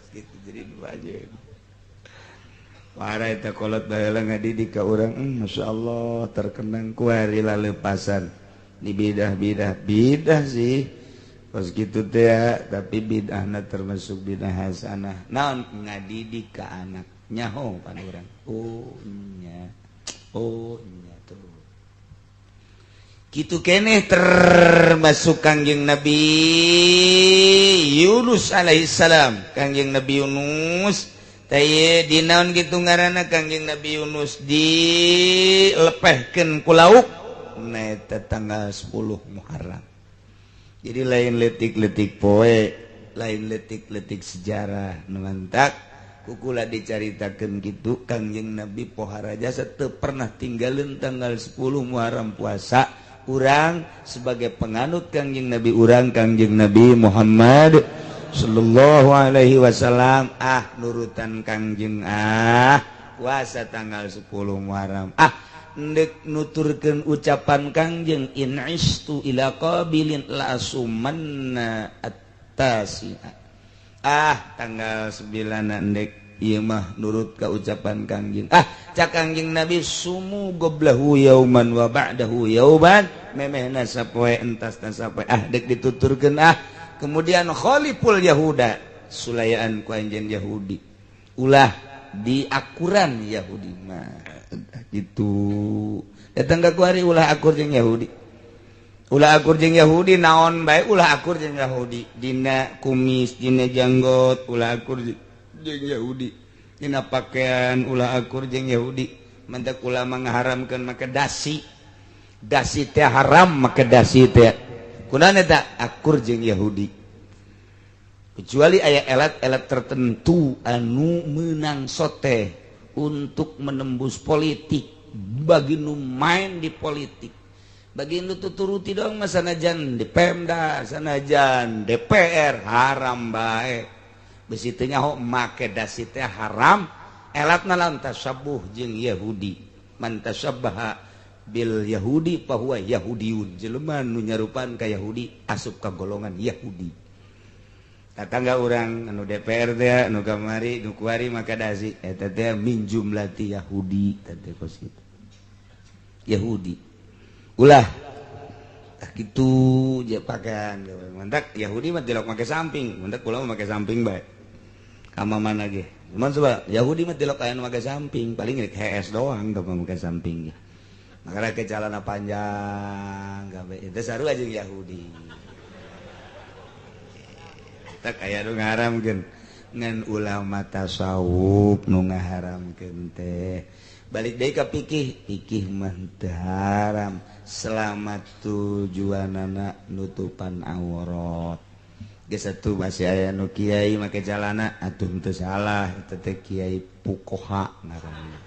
S1: Gitu jadi dua aja. Para eta kolot baheula ngadidik ka urang, masyaallah terkenang kuari lalepasan. Di bidah-bidah bidah sih. Pas kitu teh tapi bidahna termasuk bidah hasanah. Naon ngadidik ka anak nyaho pan urang. Oh nya. Oh nya tuh. Kitu keneh termasuk Kangjeng Nabi Yunus alaihissalam. Kangjeng Nabi Yunus teh dinaon kitu ngaranna Kangjeng Nabi Yunus dilepehkeun ku lauk na eta tanggal 10 Muharram. Jadi lain letik-letik poe, lain letik-letik sejarah nu mantak kukula dicaritakeun kitu Kangjeng Nabi pohara jasa teu pernah tinggalin tanggal 10 Muharram puasa. Urang sebagai penganut Kangjeng Nabi urang Kangjeng Nabi Muhammad sallallahu alaihi wasallam, ah nurutan Kangjeng ah puasa tanggal 10 Muharram. Ah ndek nuturkeun ucapan Kangjeng in istu ila qabilin la asumanna at-tasi'a. Ah tanggal 9 ndek ieu mah nurut ka ucapan Kangjeng. Ah cak Kangjeng Nabi sumu goblahu yauman wa ba'dahu yauman, memehna sapoe entasna sapoe. Ah dek dituturkeun ah. Kemudian khaliful Yahuda, sulayaan ku anjeun Yahudi. Ulah diakuran Yahudi mah gitu. Datang ka kuari ulah akur jeung Yahudi. Ulah akur jeung Yahudi naon bae ulah akur jeung Yahudi. Dina kumis, dina janggot ulah akur jeung Yahudi. Dina pakaian ulah akur jeung Yahudi. Mantak ulama ngaharamkeun make dasi. Dasi teh haram make dasi teh. Kunaon eta akur jeung Yahudi. Kecuali aya elat-elat tertentu anu meunang sote untuk menembus politik, bagi nu main di politik. Bagi nu tuturuti doang mah sanajan di Pemda, sanajan DPR haram bae. Besi teh nyaho make dasi teh haram, elatna lantas sabuh jeung Yahudi. Man tasabbaha bil Yahudi fahuwa Yahudiun. Jelema nu nyarupan ka Yahudi asup ka golongan Yahudi. Tatangga urang anu DPR teh anu kamari nu kuari maka dasi eta teh min jumlati Yahudi teh kos kitu. Yahudi. Ulah tah kitu je pakaian mantak Yahudi mah tilok make samping, mantak kula mah make samping bae. Ka mana ge. Cuman coba Yahudi mah tilok aya nu make samping, paling rek HS doang teu make samping. Makanya ke celana panjang gawe itu sarua jeung Yahudi. Tak aya nu ngaramkeun. Ngan ulama tasawuf nu ngaharamkeun teh. Balik deui ka fikih, fikih mah teu haram selama tujuanana nutupan aurat. Geus atuh masih aya nu kiai make calana atuh teu salah eta teh kiai fuqaha ngaranna.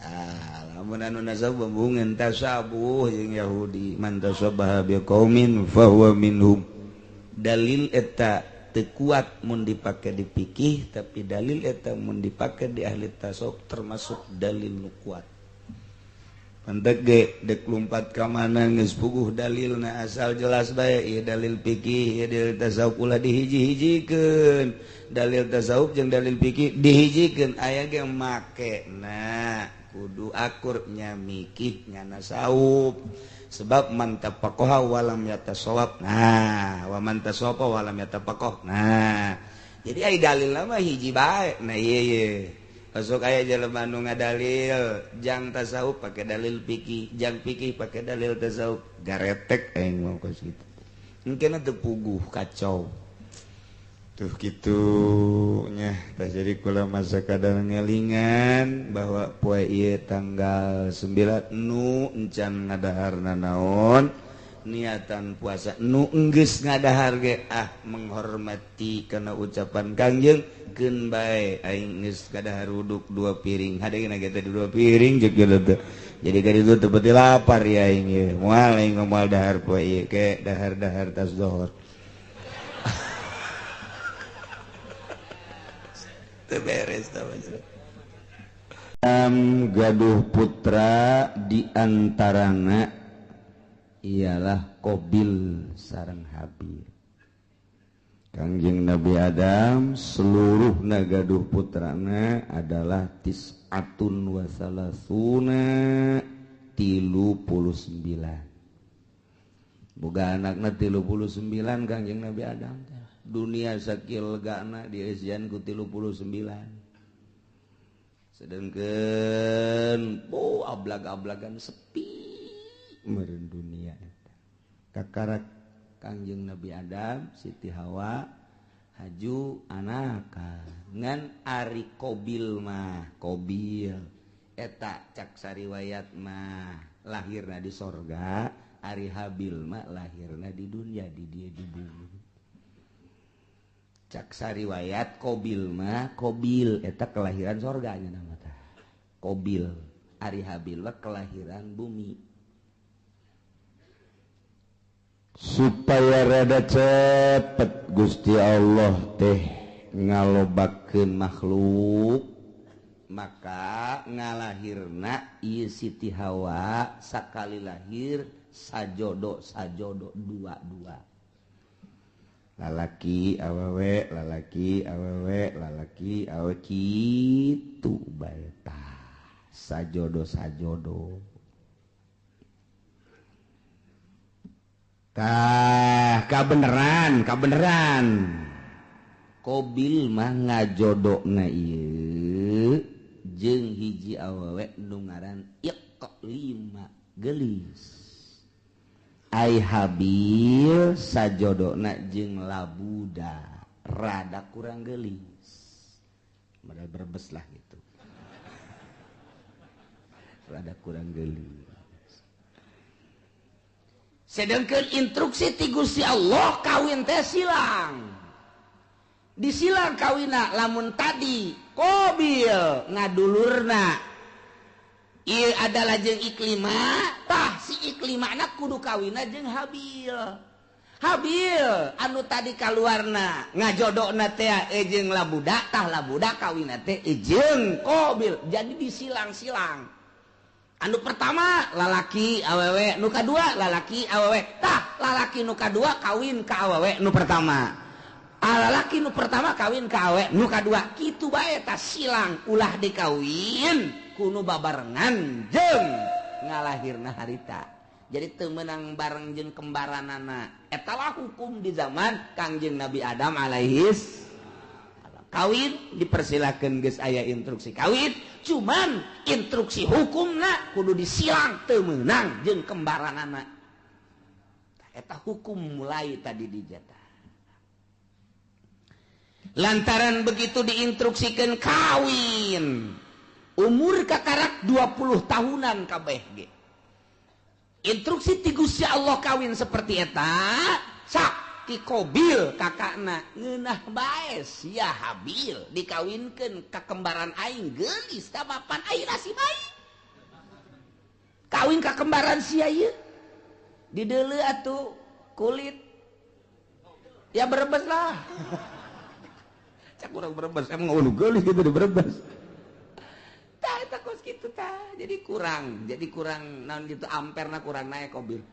S1: Ah, lamun anu nasab bembungan tasabuh jeung Yahudi man tasabbaha biqaumin fahuwa minhum. Dalil eta teu kuat mun dipake di fikih, tapi dalil eta mun dipake di ahli tasawuf termasuk dalil nu kuat. Pantek ge dek lumpat ka mana geus puguh dalilna asal jelas bae ieu dalil fikih, ieu dalil tasawuf ulah dihiji-hijikeun. Dalil tasawuf jeung dalil fikih dihijikeun aya ge make. Nah, kudu akur nya mikih nya nasawuf. Sebab man tafaqaha walam yatasawab. Nah, wa man tasawaba walam yatafaqah. Nah, jadi ai dalil mah hiji bae. Nah, ieu ye. Masuk aya jelema nu ngadalil jang tasawuf pake dalil fikih, jang fikih pake dalil tasawuf. Garetek aing mah kos kitu. Engkena teu puguh kacau. Tuh kitu nya. Tah jadi kula masa kadang ngelingan bahwa poe ieu tanggal 9 nu encan ngadahar nanaon niatan puasa nu enggeus ngadahar ge ah menghormati kana ucapan Kangjeng keun bae aing geus ngadahar uduk 2 piring hadena ge teh 2 piring jeung teh jadi ka ditu teu peti lapar ya aing ieu moal aing moal dahar poe ieu ke dahar-dahar tas zohor. Beres gaduh putra diantarana ialah Qabil sareng Habil. Kangjeng Nabi Adam seluruh gaduh putrana adalah tis'atun wa salasuna 39. Boga anakna 39 Kangjeng Nabi Adam. Dunia sakil legana di asian ku 39. Sedangkan oh ablag-ablagan sepi meureun dunia eta. Kakarak Kangjeng Nabi Adam, Siti Hawa haju anaka ngan ari Qabil mah, Qabil eta cak sariwayat mah lahirna di sorga, ari Habil mah lahirna di dunia di dieu di bumi. Caksa riwayat Qabil mah Qabil eta kelahiran sorganya nama tah. Qabil ari Habil mah kelahiran bumi. Supaya rada cepet Gusti Allah teh ngalobakeun makhluk maka ngalahirna ieu Siti Hawa sakali lahir sajodo sajodo dua-dua. Lalaki awewe lalaki awewe lalaki awewe kitu bae tah sajodo sajodo tah kabeneran kabeneran Qabil mah ngajodona ieu jeung hiji awewe nu ngaran Iqlima geulis. Ai Habil sajodona jeung Labuda rada kurang geulis. Modal berbes lah gitu. Rada kurang geulis. Sedangkan instruksi ti Gusti Allah kawin teh silang. Disilang kawina lamun tadi Qabil ngadulurna ieu adalah jeung Iklima, tah si Iklimana kudu kawina jeung Habil. Habil anu tadi kaluarna ngajodokna teh jeung Labuda, tah Labuda kawina teh jeung Qabil. Jadi disilang-silang. Anu pertama lalaki awewe, nu kadua lalaki awewe. Tah lalaki nu kadua kawin ka awewe nu pertama. Lalaki nu pertama kawin ka awewe nu kadua. Kitu bae tah silang ulah dikawin kuno babarengan jeung ngalahirna harita. Jadi teu meunang bareng jeung kembaranana. Eta lah hukum di zaman Kangjeng Nabi Adam alaihis kawin dipersilakan geus aya instruksi kawin, cuman instruksi hukumna kudu disilang teu meunang jeung kembaranana. Eta hukum mulai tadi dijatah. Lantaran begitu diinstruksikan kawin umur kakarak 20 tahunan kabeh ge. Instruksi ti Gusti Allah kawin seperti eta, sak ti Kobil kakakna ngeunah bae sia Habil dikawinkeun ka kembaran aing geulis tamapan aing nasib aing. Kawin ka kembaran sia ieu. Dideuleu atuh kulit. Ya Brebes lah. Cak urang Brebes emang ulu geulis gitu di Brebes. Tah eta kos kitu tah. Jadi kurang naon gitu amperna kurang naik Kobil.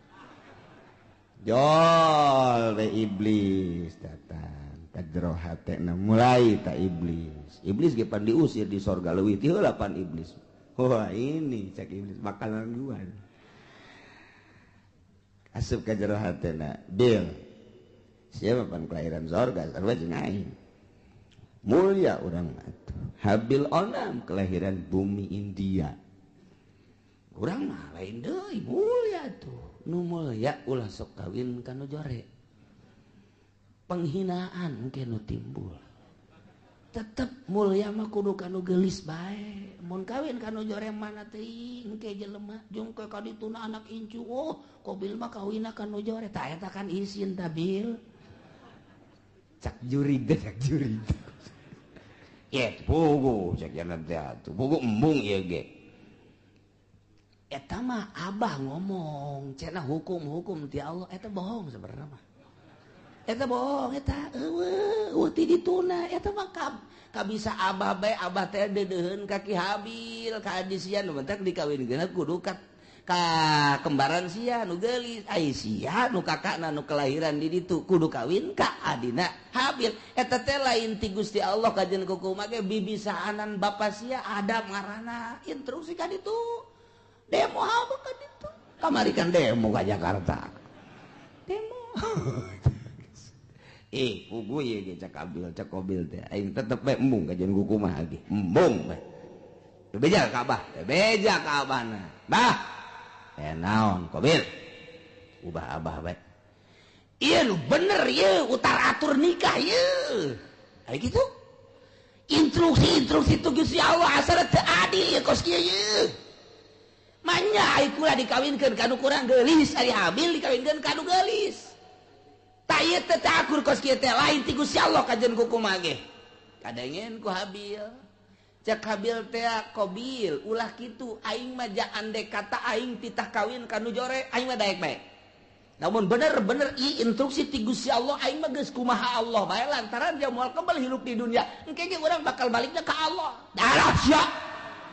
S1: Jol we iblis datang ka jero hatena mulai ta iblis. Iblis ge pan diusir di sorga leuwih ti heula pan iblis. Wah ini cak iblis makanan gua. Asup ka jero hatena, Bil. Siapa pan kelahiran sorga sarua jeung aing. Mulia urang atuh. Habil onam kelahiran bumi India. Urang mah lain deui mulia tuh. Nu mulia ulah sok kawin ka nu jore. Penghinaan ke nu timbul. Tetep mulia mah kudu ka nu geulis bae. Mun kawin ka nu jore mana teuing ke jelema jeung ke ka dituna anak incu. Oh, Kobil mah kawinna ka nu jore. Tah eta kan isin tabil. Cak jurig teh cak jurig. Ye, pugu cak jana teh atuh. Pugu embung ieu ge. Eta mah abah ngomong cenah hukum-hukum ti Allah eta bohong sebenarnya mah. Eta bohong eta eueuh ti dituna eta mah kabisa abah bae abah teh deudeuheun ka Ki Habil ka adi sia nu mentak dikawinkeun kudu ka kembaran sia nu geulis ai sia nu kakakna nu kelahiran di ditu kudu kawin ka adina Habil eta teh lain ti Gusti Allah kajen kukumaha ge bibisaanan bapa sia Adam ngaranna instruksi ka ditu. Demo apa kan itu? Kamari kan demo ke Jakarta. Demo. Kugu ieu ge cak Abil, cak Kobil teh. Aing tetep bae embung kajian kukumaha ge. Embung bae. Beja ka Abah, beja ka Abahna. Bah. Naon Kobil? Ubah Abah bae. Ieu nu bener ieu utar atur nikah ieu. Aya kitu. Instruksi-instruksi tu Gusti Allah asal teu adil ieu kos kieu ieu. Manya ai kula dikawinkeun ka nu kurang geulis, ari Habil dikawinkeun ka nu geulis. Tah ieu teh akur kos kieu teh lain ti Gusti Allah kajen kukumaha ge. Kadengen ku Habil. Cek Habil teh Kobil, ulah kitu aing mah andek kata aing titah kawin ka nu jore, aing mah daek bae. Namun bener-bener ieu instruksi ti Gusti Allah aing mah geus kumaha Allah bae lantaran dia moal kebel hirup di dunia. Engke ge urang bakal balikna ka Allah. Darah sia.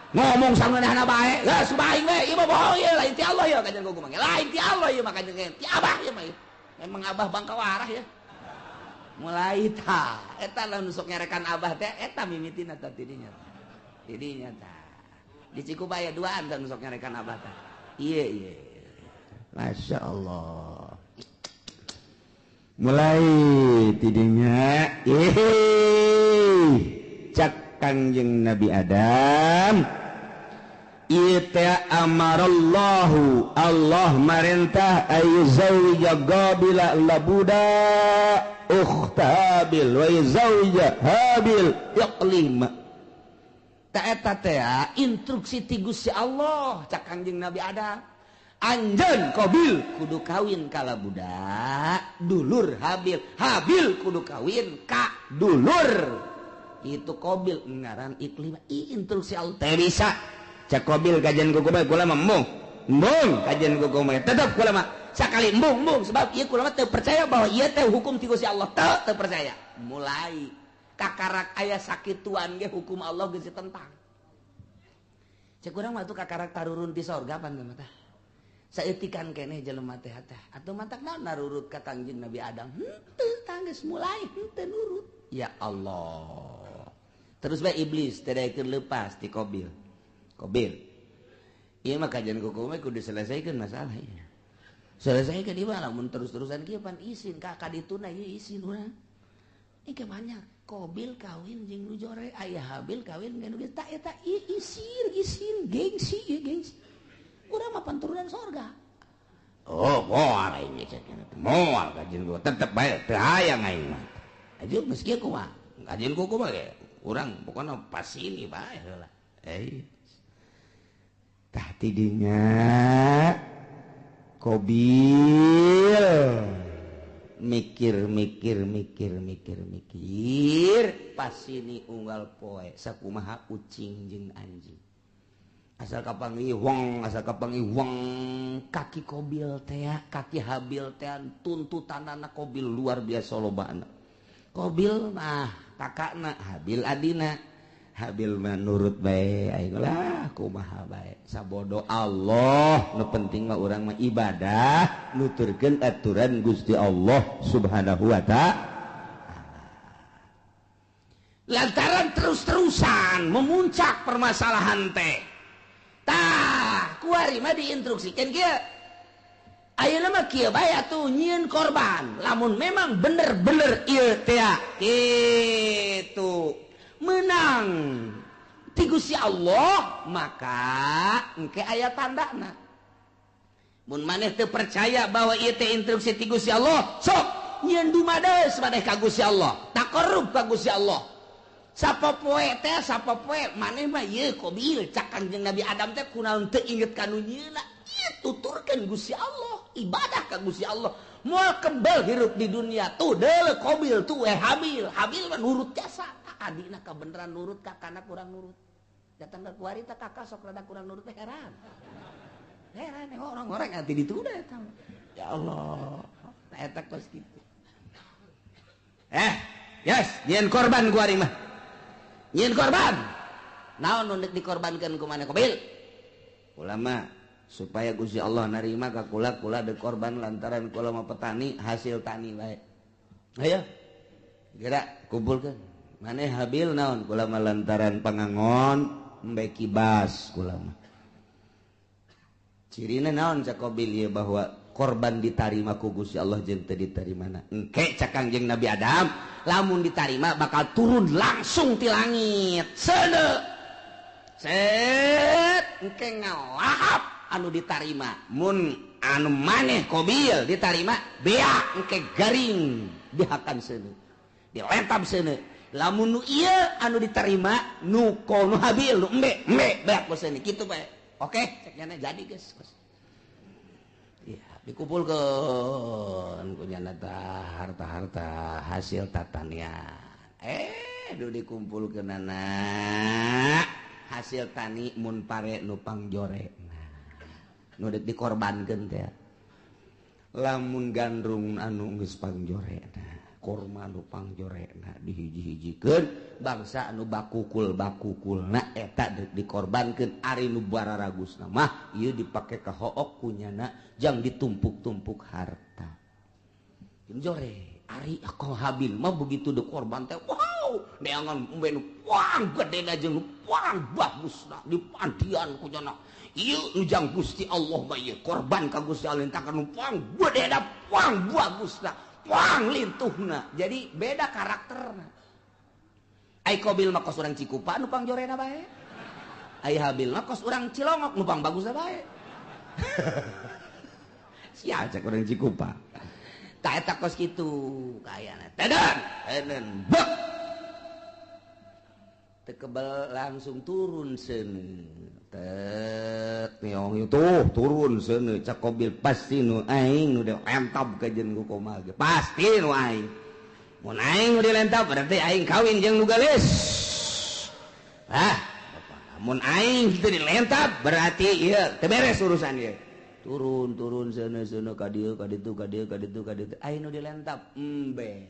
S1: Ngomong sangeunahna bae, geus aing we, ieu mah bohong ieu, lain ti Allah ieu kajen kukumaha. Lain ti Allah ieu mah kajen ti Abah ieu mah. Memang Abah bangka warah ya. Mulai tah, eta lamun sok nyarekan Abah teh eta mimitina tah tidinya. Tidinya tah. Di Cikubaya duaan tah nu sok nyarekan Abah tah. Ieu ieu. Masya Allah. Mulai tidinya, cak Kangjeng Nabi Adam. Ita amarallahu Allah marintah ayyuzawija Qabila labuda ukhta Habil wa yuzawija Habil iqlima. Ta eta teh instruksi ti Gusti Allah cak Kangjeng Nabi Adam. Anjeun Qabil kudu kawin ka labuda dulur Habil, Habil kudu kawin ka dulur itu Qabil ngaran Iklimah. Instruksi Allah teh bisa. Cak Qabil kajian kuku bae kula mah embung. Embung kajian kuku mah tetep kula mah sakali embung embung sebab ieu kula mah teu percaya bahwa ieu teh hukum ti Gusti Allah teu percaya. Mulai kakarak aya sakituan ge hukum Allah geus ditentang. Cek urang mah tuh kakarak tarurun ti sorga pan mah tah. Saeutikan keneh jelema teh teh atuh matak naon narurut ka Kangjeng Nabi Adam. Henteu tah geus mulai henteu nurut. Ya Allah. Terus bae iblis teh daekeun leupas ti Qabil. Qabil. Ieu mah kajian kuku mah kudu diselesaikan masalah ieu. Selesaikan ieu mah lamun terus-terusan kieu pan isin ka kadituna ieu isin urang. Ieu banyak Qabil kawin jeung nu jore, aya Habil kawin jeung nu geus tah eta isin isin gengsi ieu gengsi. Urang mah turunan sorga. Oh, moal aing cek. Moal kajian gua tetep bae teu hayang aing mah. Aju geus kieu kumaha? Kajian kuku mah urang pokona pas ini bae heula. Eh. Tah tidinya Kobil mikir mikir mikir mikir mikir pas ini unggal poe sakumaha ucing jeung anjing asal kapanggih wong, asal kapanggih wong, kaki Kobil teh, kaki Habil teh, tuntutanana Kobil luar biasa lobana. Kobil mah kakakna, Habil adina. Habil mah nurut bae, aing lah kumaha bae, sabodo Allah, nu penting mah urang mah ibadah nuturkeun aturan Gusti Allah Subhanahu wa ta'ala. Lantaran terus-terusan memuncak permasalahan teh, tah kuari mah diinstruksikan kieu, ayeuna mah kieu bae atuh nyieun korban lamun memang bener-bener ieu teh kitu menang ti Gusti Allah, maka engke aya tandana. Mun maneh teu percaya bahwa ieu teh instruksi ti Gusti Allah, sok nyieun dumades maneh ka Gusti Allah, taqarrub ka Gusti Allah. Sapopoe teh sapopoe maneh mah ieu Kobil cak Kangjeng Nabi Adam teh kunaon teu inget ka nu nyieunna, ieu tuturkeun Gusti Allah, ibadah ka Gusti Allah, moal kebel hirup di dunia tuh deuleu Kobil tuh Habil. Habil mah nurut jasa, adina kabeneran nurut, kakana kurang nurut. Datang ke kuari teh kakak sok rada kurang nurut teh heran. Heran orang-orang nanti ditunda eta. Ya Allah, eta kos kitu. Yes, nyieun korban kuari mah. Nyieun korban. Naon nu deuk dikorbankeun ku maneh Kobil? Ulama supaya Gusti Allah narima ka kula, kula deuk korban lantaran kula mah petani, hasil tani bae. Ayo. Gerak kumpulkeun. Maneh Habil naon? Kula mah lantaran pangangon embe kibas kula mah. Cirina naon cak Kobil ieu bahwa korban ditarima ku Gusti Allah jeung teu ditarimana? Engke cak Kangjeng Nabi Adam, lamun ditarima bakal turun langsung ti langit. Seuneu. Set engke ngalahap anu ditarima. Mun anu maneh Kobil ditarima beak engke garing dihakan seuneu. Dilentab seuneu. Lamun nu ieu anu diterima nu nu Habil nu embe embe beak bosen kitu bae. Oke, cek nyana jadi geus. Iya, dikumpulkeun ku nyana tah harta-harta hasil tatanian. Duh dikumpulkeunana hasil tani mun pare nu pangjorena. Nu deuk dikorbankeun teh. Lamun gandrung anu geus pangjorena, korma nu pangjorekna dihiji-hijikeun bangsa anu bakukul-bakukulna eta dikorbankeun. Ari nu bararagusna mah ieu dipake ka hook kunyana jang ditumpuk-tumpuk harta. Jore ari ko Habil mah begitu dikorban teh wow, neangan embe nu puang gedena jeung nu puang bagusna dipandian kunyana. Ieu nu jang Gusti Allah mah ieu korban ka Gusti Allah takan nu puang gedena puang bagusna. Wang lintuhna, jadi beda karakterna. Ai Kobil mah kos urang Cikupa nu pangjorena bae. Ai Habil mah kos urang Cilongok nu pangbagusna bae. Sia cek urang Cikupa. Tah eta kos kitu kayana. Teden, teden, bek. Teu kebel langsung turun seuneu. Tet niong itu turun seuneu cak Kobil pasti nu aing nu dilentab ka jeung ku komal ge. Pasti nu aing. Mun aing nu dilentab berarti aing kawin jeung nu geulis. Ah, mun aing teu dilentab berarti ieu teu beres urusan ieu. Turun turun seuneu seuneu ka dieu ka ditu ka dieu ka ditu ka ditu aing nu dilentab embe.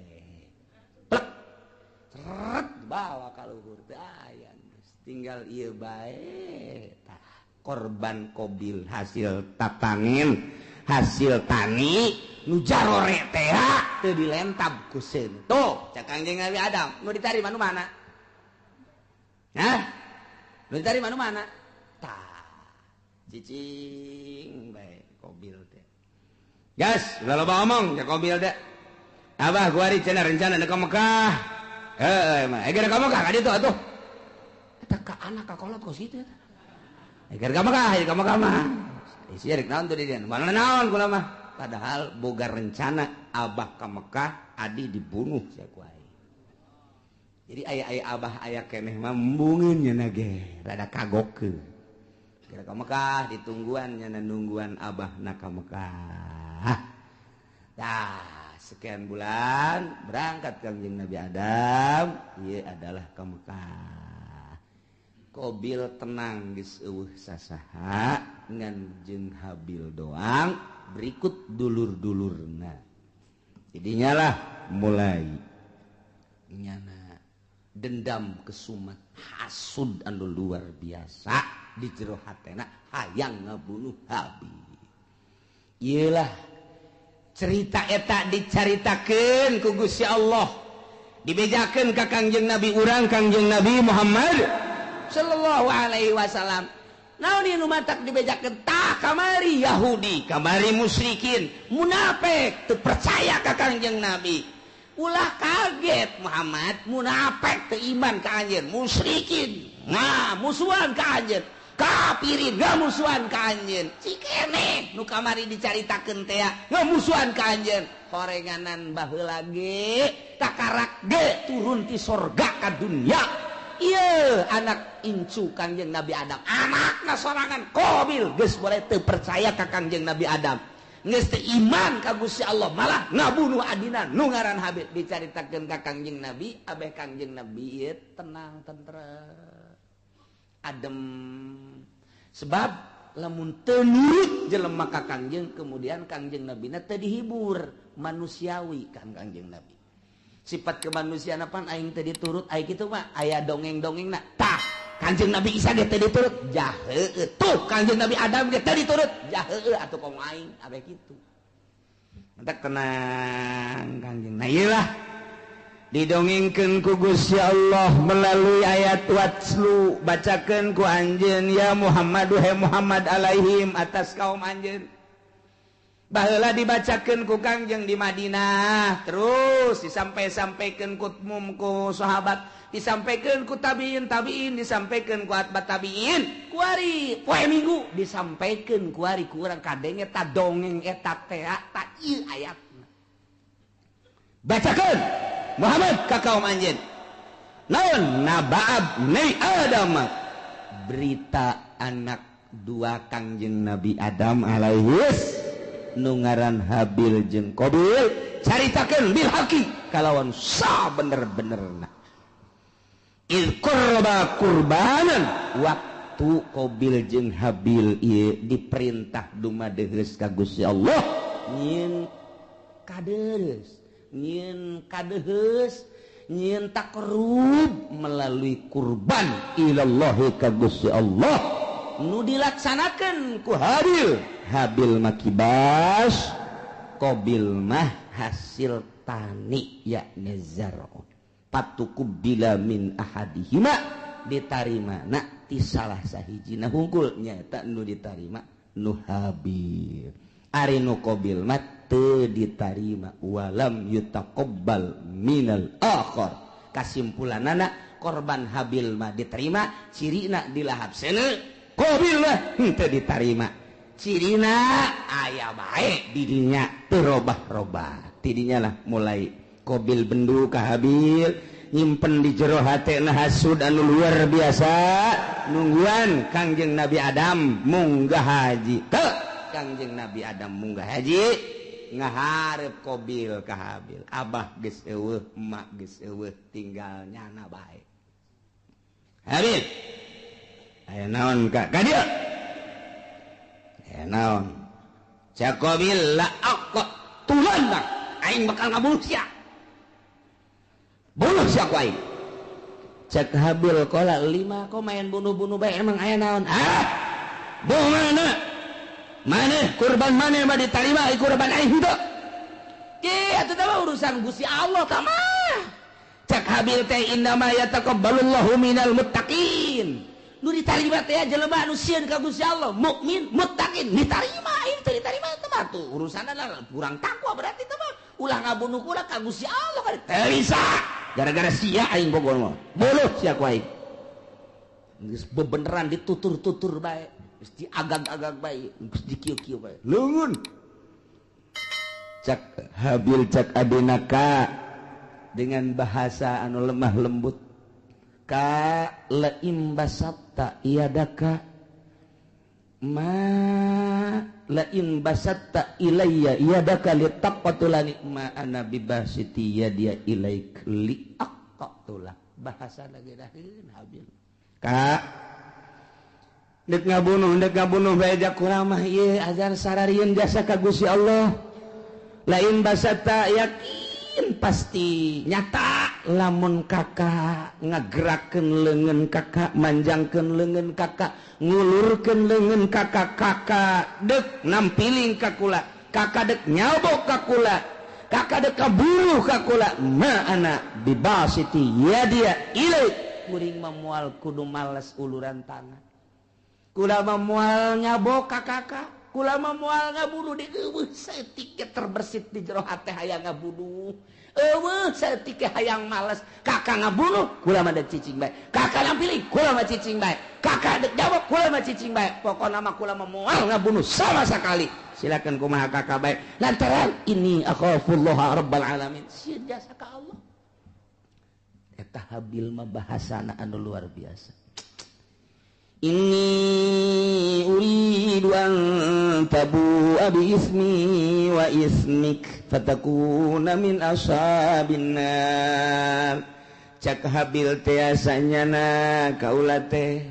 S1: Plek. Seret bawa ka luhur teh aya. Tinggal ieu bae tah korban Kobil hasil tatangin hasil tani nu jarore teh teu dilentab ku seuneu. Tuh cak Kangjeng Nabi Adam nu ditarima nu mana? Hah? Nu ditarima nu mana? Tah cicing bae Kobil teh. Gas, ulah loba omong cak Kobil teh. Abah gua cenah rencana ka Mekah. Heuh mah, geura ka Mekah ka ditu atuh. Eta ka anak ka kolot kos kitu eta. Geura ka Mekah, ka Mekah mah. Isi rek naon tuh di dieu? Mana naon kula mah. Padahal boga rencana abah ka Mekah, adi dibunuh sia ku aing. Jadi aya-aya abah aya keneh mah embungeun nya ge rada kagokkeun. Kira ka Mekah ditungguan nya nungguan abah na ka Mekah. Tah, sekian bulan berangkat Kangjeng Nabi Adam, ieu adalah ka Mekah. Qabil tenang geus eueuh sasaha ngan jeung Habil doang berikut dulur-dulurna. Jadinya lah mulai nyana dendam kesumat hasud anu luar biasa di jero hatena hayang ngabunuh Habil. Iyalah cerita eta dicaritakeun ku Gusti Allah, dibejakeun ka Kangjeng Nabi urang Kangjeng Nabi Muhammad sallallahu alaihi wasallam. Naon ieu nu matak dibejakeun? Tah kamari Yahudi, kamari musyrikin, munafik teu percaya ka Kangjeng Nabi. Ulah kaget Muhammad, munafik teu iman ka anjeun, musyrikin nah musuhan ka anjeun, kafirin ngamusuhan ka anjeun. Cikene nu kamari dicaritakeun teh ngamusuhan ka anjeun. Horenganan baheula ge takarak ge turun ti sorga ka dunya. Ieu anak incu Kangjeng Nabi Adam, anakna sorangan Qabil geus boleh teu percaya ka Kangjeng Nabi Adam. Geus teu iman ka Gusti Allah, malah ngabunuh adina nu ngaran Habil. Dicaritakeun ka Kangjeng Nabi, abeh Kangjeng Nabi ieu tenang tentrem adem. Sebab lamun teu nurut jelema ka Kangjeng, kemudian Kangjeng Nabina teu dihibur, manusiawi kan Kangjeng Nabi. Sifat kemanusiaan apaan aing teu diturut, aing kitu mah aya dongeng-dongengna. Tah, Kangjeng Nabi Isa ge teu diturut, jaheueuh. Tuh Kangjeng Nabi Adam ge teu diturut, jaheueuh atuh komo aing abeh kitu. Mentak tenang Kangjeng. Nah ieu lah didongengkeun ku Gusti Allah melalui ayat watslu, bacakeun ku anjeun ya Muhammad he Muhammad alaihim atas kaum anjeun. Baheula dibacakeun ku Kangjeng di Madinah, terus disampai-sampaikeun ku mum ku sahabat, disampaikeun ku tabiin tabiin, disampaikeun ku atba tabiin, kuari poe Minggu disampaikeun kuari ku urang kadenge ta dongeng eta teh ta ieu ayatna. Bacakeun Muhammad ka kaum anjeun. Naon nabaab nei Adam, berita anak dua Kangjeng Nabi Adam alaihis nu ngaran Habil jeung Qabil, caritakeun bil haqi kalawan sabener-benerna. Iz qurba qurbanan, waktu Qabil jeung Habil ieu diperintah dumadeheus ka Gusti Allah nyieun kadeus, nyieun kadeheus, nyieun takrub melalui kurban ilallahi ka Gusti Allah nu dilaksanakeun ku Habil. Habil mah kibas, Qabil mah hasil tani yakni zar'un. Patuqubila min ahadihima, ditarima na ti salah sahijina hungkul nyaeta nu ditarima nu Habil. Ari nu Qabil mah teu ditarima, walam yutaqabbal minal akhar. Kasimpulanana korban Habil mah diterima, cirina dilahap seuneu, Qabil mah henteu ditarima. Cirina aya bae didinya teu robah-robah. Tidinya lah mulai Qabil bendu ka Habil, nyimpen di jero hatena hasud anu luar biasa, nungguan Kangjeng Nabi Adam munggah haji. Teu Kangjeng Nabi Adam munggah haji ngaharep Qabil ka Habil. Abah geus eueuh, emak geus eueuh, tinggal nyana bae. Habil, aya naon ka ka dieu? Aya naon? Cak Qabil la aqtulanna, aing bakal ngabunuh sia. Bunuh sia ku aing. Cak Habil qala lima kok main bunuh-bunuh bae, emang aya naon? Ah, bunuh mana? Maneh kurban maneh mah ditarima, kurban aing henteu. Ki atuh teh urusan Gusti Allah tah mah. Cak Habil teh innama yataqabbalullahu minal muttaqin. Nu ditarima teh jelema anu sieun ka Gusti Allah, mukmin, muttaqin, ditarima. Ieu teh ditarima teh mah tuh urusanna lah kurang takwa berarti teh mah. Ulah ngabunuh kula ka Gusti Allah kan teu bisa. Gara-gara sia aing bogor mah. Bunuh sia ku aing. Geus bebeneran ditutur-tutur bae, geus diagag-agag bae, geus dikieu-kieu bae. Leungeun. Cak Habil cak adina ka dengan bahasa anu lemah lembut. Ka laim basatta yadaka ma lain basatta ilayya yadaka litaqtulani ma ana bibasiti yadiya ilaik liaqtula. Bahasa lagi dahin Habil. Ka dek ngabunuh bae kula mah ieu ajar sararieun jasa ka Gusti Allah. Lain basatta yakin pasti nyata lamun kakak ngagerakeun leungeun kakak, manjangkeun leungeun kakak, ngulurkeun leungeun kakak, kakak dek nampiling ka kula, kakak dek nyabok ka kula, kakak dek kabunuh ka kula, ma ana bibasiti yadia ilaik. Kuring mah moal kudu males uluran tangan, kula mah moal nyabok ka kakak, kula mah moal ngabunuh. Di eueuh saeutik terbersit di jero hate hayang ngabunuh, eueuh saeutik hayang males. Kakak ngabunuh kula mah dek cicing bae, kakak nampiling kula mah cicing bae, kakak dek jawab kula mah cicing bae. Pokona mah kula mah moal ngabunuh sama sekali. Silakan kumaha kakak bae, lantaran ini akhafullaha rabbal alamin, sieun jasa ka Allah. Eta Habil mah bahasana anu luar biasa. Inni uridu an tabu'a bi ismi wa ismik fatakuna min ashabin nar. Cak Habil teh asanyana kaula teh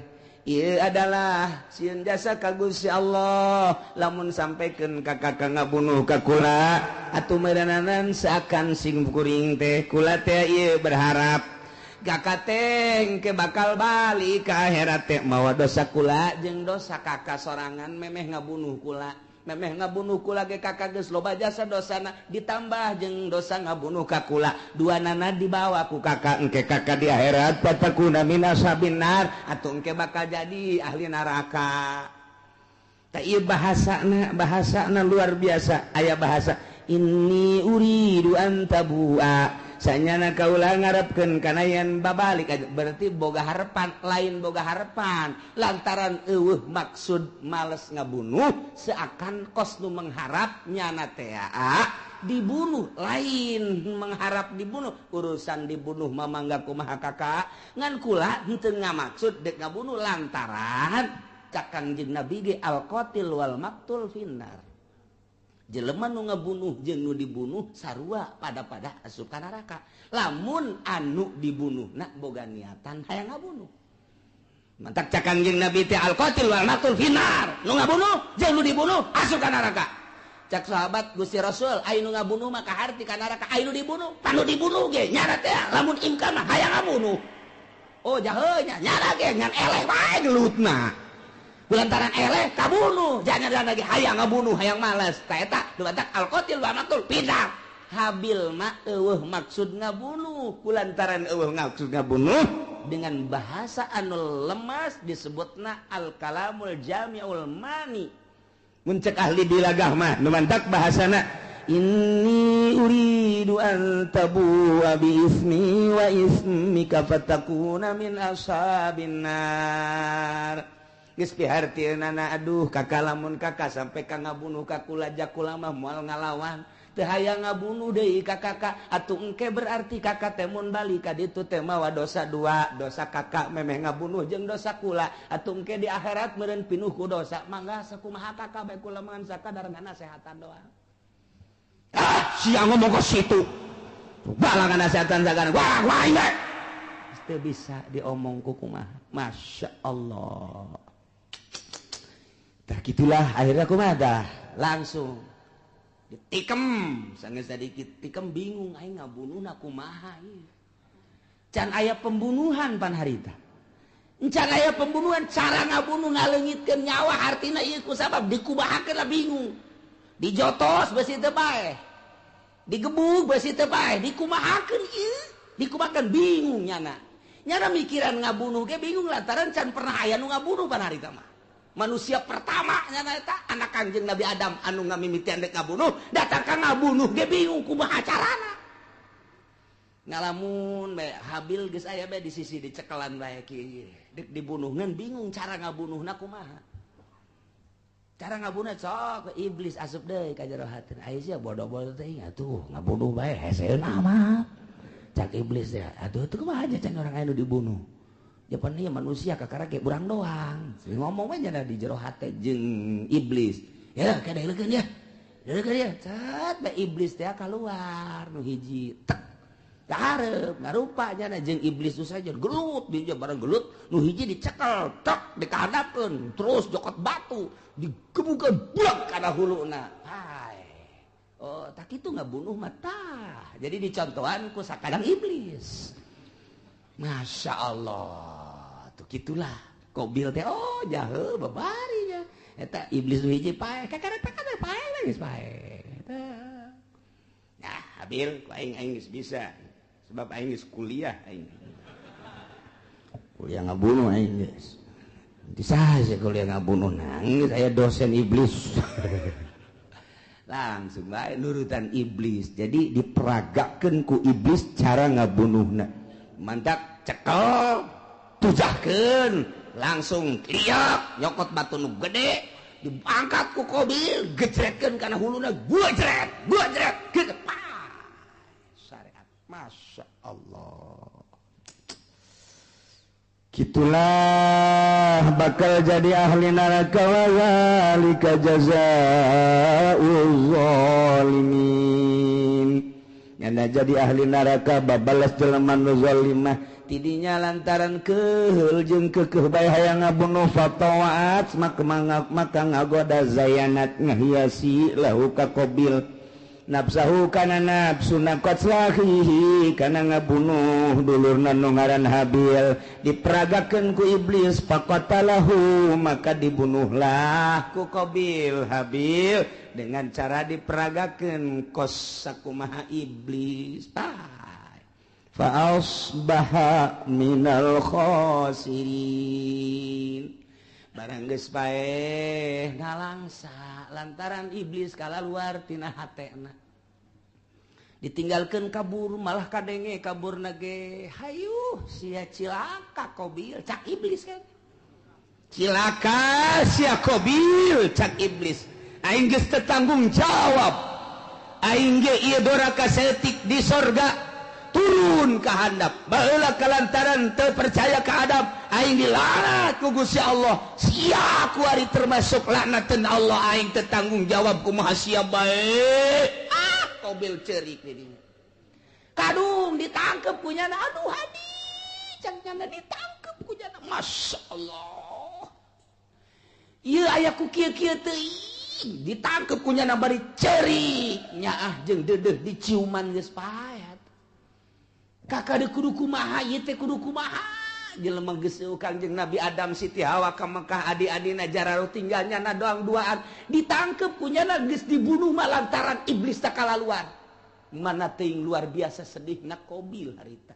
S1: ieu adalah sieun jasa ka Gusti Allah. Lamun sampaikan ka kakak ngabunuh ka kula atuh meureunanan seakan sing kuring teh kula teh ieu berharap kakak teh ke bakal balik ke akhirat teh mawa dosa kula jeung dosa kakak sorangan. Memeh ngabunuh kula, memeh ngabunuh kula ge kakak geus loba jasa dosana, ditambah jeung dosa ngabunuh ka kula, dua nana dibawa ku kakak, engke kakak di akhirat fatakuna min ashabin nar, atuh engke bakal jadi ahli neraka. Tah ieu bahasana, bahasana luar biasa. Aya bahasa inni uridu an tabua, sanyana kaula ngarepkeun kana yen babalik aja, berarti boga harapan, lain boga harapan lantaran eueuh maksud males ngabunuh, seakan kos nu mengharap nyana teh dibunuh, lain mengharap dibunuh. Urusan dibunuh mah mangga kumaha kakak, ngan kula henteu ngamaksud dek ngabunuh lantaran cak Kangjeng Nabi ge al qatil wal maktul finnar. Jelema nu ngabunuh jeung nu dibunuh sarua pada-pada asup ka neraka. Lamun anu dibunuh na boga niatan hayang ngabunuh. Mantak cak Kangjeng Nabi teh al qatil wal maktul finnar. Nu ngabunuh jeung nu dibunuh asup ka neraka. Cak sahabat Gusti Rasul, aya nu ngabunuh mah kaharti ka neraka, aya nu dibunuh, panu dibunuh ge nyara teh lamun imkan mah hayang ngabunuh. Oh jahe nya nyara ge ngan eleh wae gelutna. Lantaran eleh kabunuh, jangan lagi hayang ngabunuh, hayang malas. Ta eta dumantak al-qatil wa maqtul pindah. Habil mah eueuh maksud ngabunuh, kulantaran eueuh maksud ngabunuh dengan bahasa anu lemas disebutna al-kalamul jami'ul mani. Mun cek ahli bilagah mah dumantak bahasana inni uridu an tabu'a bi ismi wa ismika fatakuna min ashabin nar. Geus pihartieunana aduh kakak lamun kakak sampai ka ngabunuh ka kula jakula mah moal ngalawan, teu hayang ngabunuh deui ka kakak, atuh engke berarti kakak teh mun balik ka ditu teh mawa dosa dua, dosa kakak memeh ngabunuh jeung dosa kula, atuh engke di akhirat meureun pinuh ku dosa. Mangga sakumaha kakak bae kula mah sakadar nasehatan doang. Ah sia ngomong ka situ balangan nasehatan sagana wah wah bae teu bisa diomong ku kumaha. Masya Allah. Tah gitulah akhirnya kumaha dah langsung ditikem sanggeus sadikit tikem bingung aing ngabunuhna kumaha ieu. Can aya pembunuhan pan harita. Can aya pembunuhan cara ngabunuh ngaleungitkeun nyawa artina ieu ku sabab dikubahakeun lah bingung. Dijotos beusi teu paeh. Digebug beusi teu paeh, dikumahakeun ieu, dikumahakeun bingung nyana. Nyana mikiran ngabunuh ge bingung lantaran can pernah aya nu ngabunuh pan harita mah. Manusia pertama nyana eta anak Kangjeng Nabi Adam anu ngamimitian dek ngabunuh, datang ka ngabunuh ge bingung kumaha carana. Ngalamun bae Habil geus aya bae di sisi dicekelan bae kieu. Dek dibunuh ngan bingung cara ngabunuhna kumaha. Cara ngabunuh sok iblis asup deui ka jero hatina. Aya sia bodoh-bodoh teh atuh ngabunuh bae heseun amat. Cak iblis ya, aduh, itu kumaha aja can orang anu dibunuh. Japan ieu manusia kakara kayak urang doang. Ngomong aja di jero hate jeung iblis. Ya, kada leukeun ya. Leukeun ya. Cet bae iblis teh keluar nu hiji. Tek. Kaharep ngarupa nya jeung iblis tu saja gelut dia bareng gelut, nu hiji dicekel tek, dikahadapkeun, terus jokot batu digebukeun bulat kana huluna. Hai, oh, tak itu nggak bunuh mata. Jadi dicontohan ku sakadang iblis. Masya Allah, tuh gitulah Kobil teh. Oh, jahe babarinya eta iblis nu hiji paeh, kakara kakara paeh geus paeh. Nah, Habil, ku aing, aing geus bisa, sebab aing geus kuliah, aing kuliah ngabunuh, aing geus bisa sih kuliah ngabunuh. Nangis aya dosen iblis, langsung bae nurutan iblis. Jadi diperagakeun ku iblis cara ngabunuhna. Mantak cekel, tujahkeun, langsung liak nyokot batu nu gede, diangkat ku Kobil, gejretkeun kana huluna, gua jret gua jret gitu. Syariat, Masya Allah.
S2: Gitulah bakal jadi ahli neraka. Wa zalika jazaa'uz zalimin. Nyana jadi ahli neraka babalas jelema nu zalimah.
S1: Tidinya lantaran keheul jeung keukeuh bae hayang ngabunuh, fatawa'at maka maka ngagoda, zayanat ngahiasi, lahu ka Qabil, nafsahu kana nafsuna, qatla akhihi kana ngabunuh dulurna nu ngaran Habil. Diperagakeun ku iblis, faqatalahu maka dibunuhlah ku Qabil Habil dengan cara diperagakeun kos sakumaha iblis. Fa asbaha minal khasirin. Barang geus paeh ngalangsa lantaran iblis kalaluar tina hatena, ditinggalkan kabur, malah kadenge kabur nage. "Hayu sia, cilaka Kobil," cak iblis kan. "Cilaka sia, Kobil," cak iblis, "aing geus tanggung jawab. Aing ge ieu doraka saeutik di sorga, turun ke handap baheula. Kalantaran teu percaya ka Adam, aing dilaknat ku Gusti Allah. Sia kuari termasuk laknatan Allah. Aing teu tanggung jawab, kumaha sia bae." Ah, Kobil cerik di dinya. Kadung ditangkep ku nyana. "Aduh, hadi," cang nyana, ditangkep ku nyana. Masya Allah, ieu aya ku kieu-kieu teuing. Ditangkep ku nyana bari cerik, nyaah jeung deudeuh diciuman, geus paet. Kakak de kudu kumaha ieu teh, kudu kumaha jelema geus? Kangjeng Nabi Adam, Siti Hawa ka Mekah, adi-adina jararo, tinggal nyana doang duaan. Ditangkep ku nyana, geus dibunuh mah lantaran iblis tak kalaluan. Mana teuing luar biasa sedih na Kobil harita.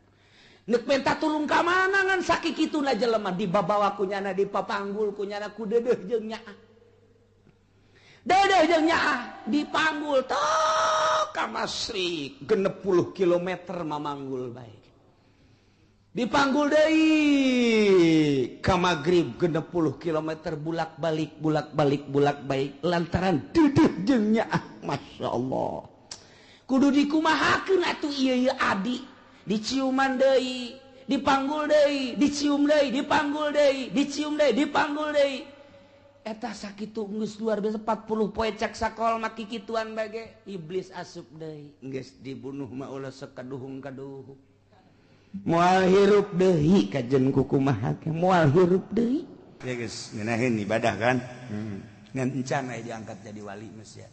S1: Nek minta tulung ka mana ngan sakikituna jelema dibabawa ku nyana, dipapanggul ku nyana, ku deudeuh jeung nyaah, deudeuh jeung nyaah dipanggul tok ka Masrik 60 kilometer, mamanggul bae. Dipanggul deui ka Maghrib 60 kilometer, bulak balik, bulak balik, bulak balik, lantaran deudeuh jeung nyaah. Masya Allah, kudu dikumahakeun atuh ieu? Ieu adi diciuman deui, dipanggul deui, dicium deui, dipanggul deui, dicium deui, dipanggul deui. Eta sakitu geus luar biasa 40 poe cak sakol mah kikituan bage. Iblis asup deui, geus dibunuh mah ulah sekaduhung-kaduhung, moal hirup deui. Kajen kukumaha ge moal hirup deui.
S2: Ya geus ngeunaheun ibadah kan.
S1: Ngan encan aya diangkat jadi wali geus ya.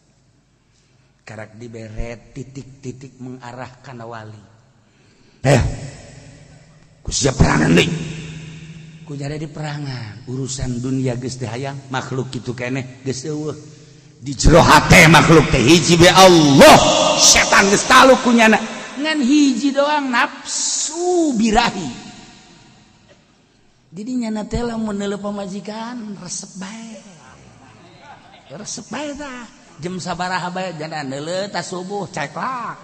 S1: Karak diberet titik-titik mengarah kana wali.
S2: Eh, ku siap perangan deui.
S1: Ku jadi di perangan, urusan dunia geus teu hayang, makhluk kitu keneh geus eueuh di jero hate. Makhluk teh hiji be Allah, setan geus taluk ku nyana, ngan hiji doang, nafsu birahi. Jadi nyana teh lamun neuleuh pamajikan resep bae, resep bae tah. Jam sabaraha bae jana neuleuh, tas subuh ceklak,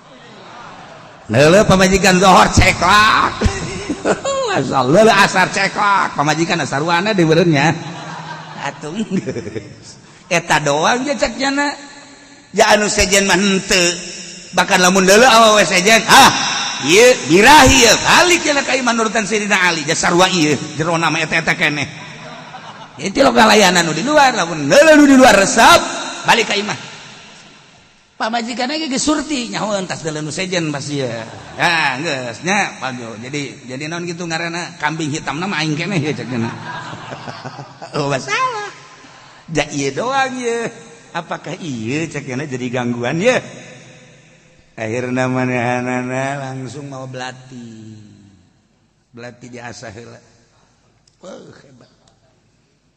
S2: neuleuh pamajikan zohor ceklak, asal leuleuh asar ceklak, pamajikan sarwana di beureunnya atuh geus. Eta doang je cek nyana. Ya, anu sejen mah henteu, bahkan lamun deuleu awewe sejen, ah. Ieu birahi ieu balik ya ka imah nurutan Sayyidina Ali. Jasarwa ieu jerona mah eta-eta keneh. Itu lo layanan nu di luar, lamun neuleuh nu di luar resep, balik ka imah. Pamajikan ge geus surti nyaho entas deuleu nu sejen pasti ya. Ya geus nya pajo. Jadi naon kitu ngaranna kambing hitamna mah aing keneh ya cek cenah. Oh masalah. Ja ieu doang ye. Apakah ieu cek cenah jadi gangguan ye? Akhirna manehanana langsung mau belati. Belati diasah heula. Wah hebat.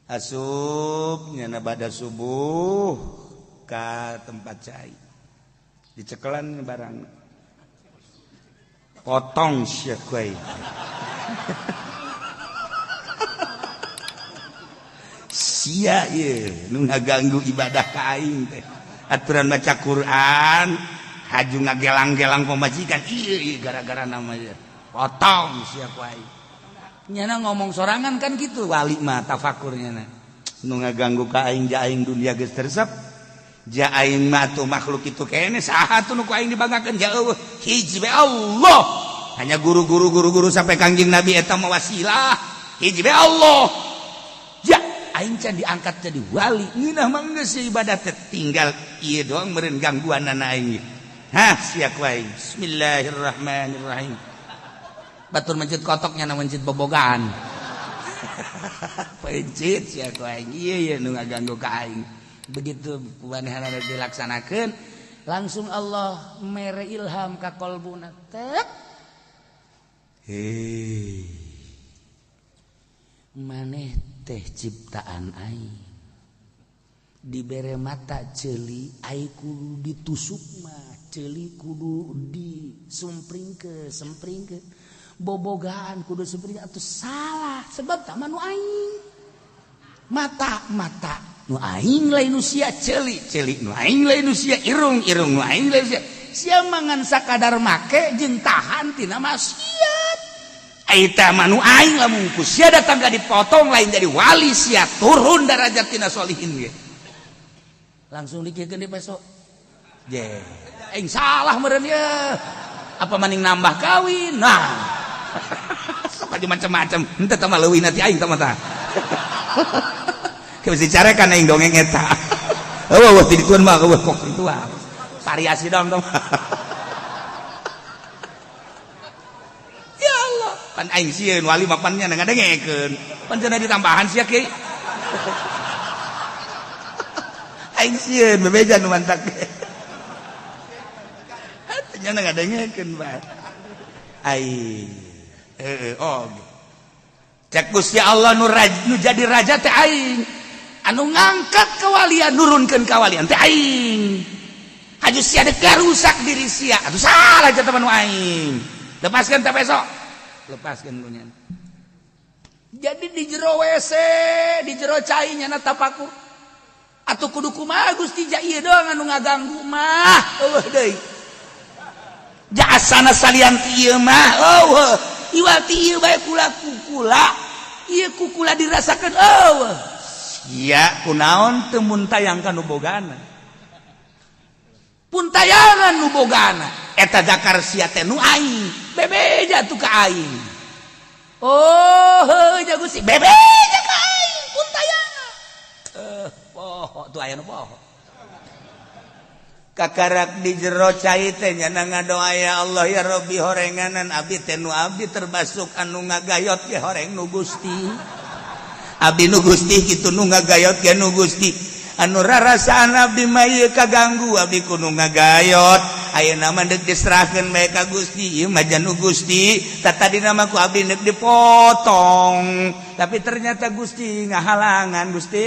S2: Asup nyana bada subuh ka tempat cai. Dicekelan barang. Potong sia kuai. Sia ieu nu ngaganggu ibadah ka aing teh. Aturan maca Quran, haju ngagelang-gelang pemajikan, ieu gara-gara namanya. Potong sia kuai. Nyana ngomong sorangan kan gitu wali mah tafakur nyana. Nu ngaganggu ka aing ja aing dunia geus teresep. Ja aing mah tuh makhluk itu kene saha tuh nu ku aing dibanggakeun ja eueuh hiji bae Allah. Hanya guru-guru guru-guru sampai Kangjeng Nabi eta mah wasilah. Hiji bae Allah. Ja aing can diangkat jadi wali ngeunah mah geus ibadah teh tinggal ieu doang meureun gangguanana aing. Hah sia ku aing. Bismillahirrahmanirrahim. Batur mencit kotoknya na mencit bobogaan. Pencit sia ku aing. Ieu ieu nu ngaganggu ka aing. Begitu kumanehanana dilaksanakeun langsung Allah mere ilham ka kolbuna tek. Hei. Maneh teh ciptaan aing. Dibere mata ceuli aing kudu ditusuk mah, ceuli kudu disumpringkeun, sempringkeun. Bobogaan kudu sempring atuh salah sebab tah mah nu aing. Mata-mata nu aing lain nu sia, ceuli ceuli nu aing lain nu sia, irung irung nu aing lain sia. Sia mangan sakadar make jeung tahan tina maksiat. Eta mah nu aing lamun ku sia datang ka dipotong lain jadi wali sia turun derajat tina solihin ge. Langsung dikiekeun di besok. Je, aing salah meureun ye. Apa maning nambah kawin? Nah. Sok aja macam-macam. Henteu tah mah leuwih nanti aing tah mah tah. Mesti carekan aing dongeng eta. Eueuh ti dituan mah eueuh kok itu variasi dong dong. Ya Allah, pan aing sieun wali mah pan nya ngadengekeun. Pan cenah ditambahan sia kieu. Aing sieun bebeja nu mantak. Nya ngadengekeun bae. Ai heeh oh. Cek Gusti Allah nu jadi raja teh aing. Anu ngangkat kewalian nurunkeun kawalian teh aing. Haju sia dek rusak diri sia. Atuh salah cenah nu aing. Lepaskeun teh besok. Lepaskeun ku nya. Jadi di jero WC, di jero cai nyana tapakur. Atuh kudu kumaha Gusti ja ieu doang anu ngaganggu mah. Eueuh deui. Jasana salian ti ieu mah eueuh. Iwal ti ieu bae kula kukula. Ieu kukula dirasakeun eueuh. Sia kunaon teu muntayang ka nu bogana. Puntayangan nu bogana. Eta dakar sia teh nu aing. Bebeja tuh ka aing. Oh, heuh ja Gusti bebeja ka aing puntayangan. Poho tuh aya nu poho. Kakarak di jero cai teh nyana ngadoa ya Allah ya Rabbi horenganan abdi teh nu abdi terbasuk anu ngagayot ge horeng nu Gusti. Abdi nu Gusti kitu nu ngagayot ge nu Gusti. Anu rarasaan abdi mah ieu kaganggu abdi kudu ngagayot. Ayeuna mah deuk diserahkeun bae ka Gusti ieu mah nu Gusti. Tadina mah ku abdi deuk dipotong. Tapi ternyata Gusti ngahalangan Gusti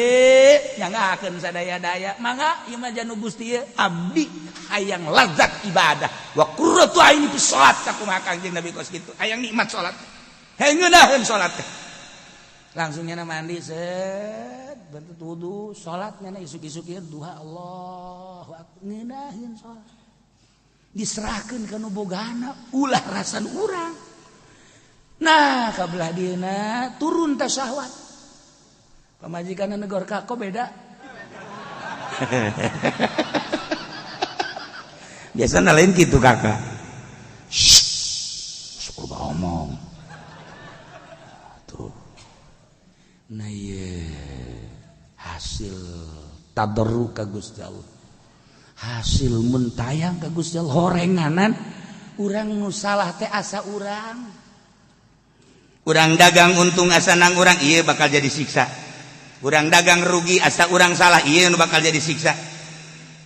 S2: nyangakeun sadaya-daya. Mangga ieu mah nu Gusti ieu abdi hayang lazat ibadah. Wa qurratu aini fi salat sakumaha Kangjeng Nabi kos kitu. Hayang nikmat salat. Hayang ngeunaheun salat teh. Langsung nyana mandi set bentuk wudu salat nyana isuk-isuk ieu duha Allahu akbar ngeunaheun salat. Diserahkeun ka nu bogana ulah rasan urang. Nah kabelah dieuna turun ta syahwat. Pamajikanna negor ka kok beda. Biasana lain kitu kakak. Nah, ieu hasil tadarru ka Gusti Allah, hasil mentayang ka Gusti Allah, horenganan urang nu salah teh asa urang. Urang dagang untung asa nang urang, ieu bakal jadi siksa. Urang dagang rugi asa urang salah, ieu nu bakal jadi siksa.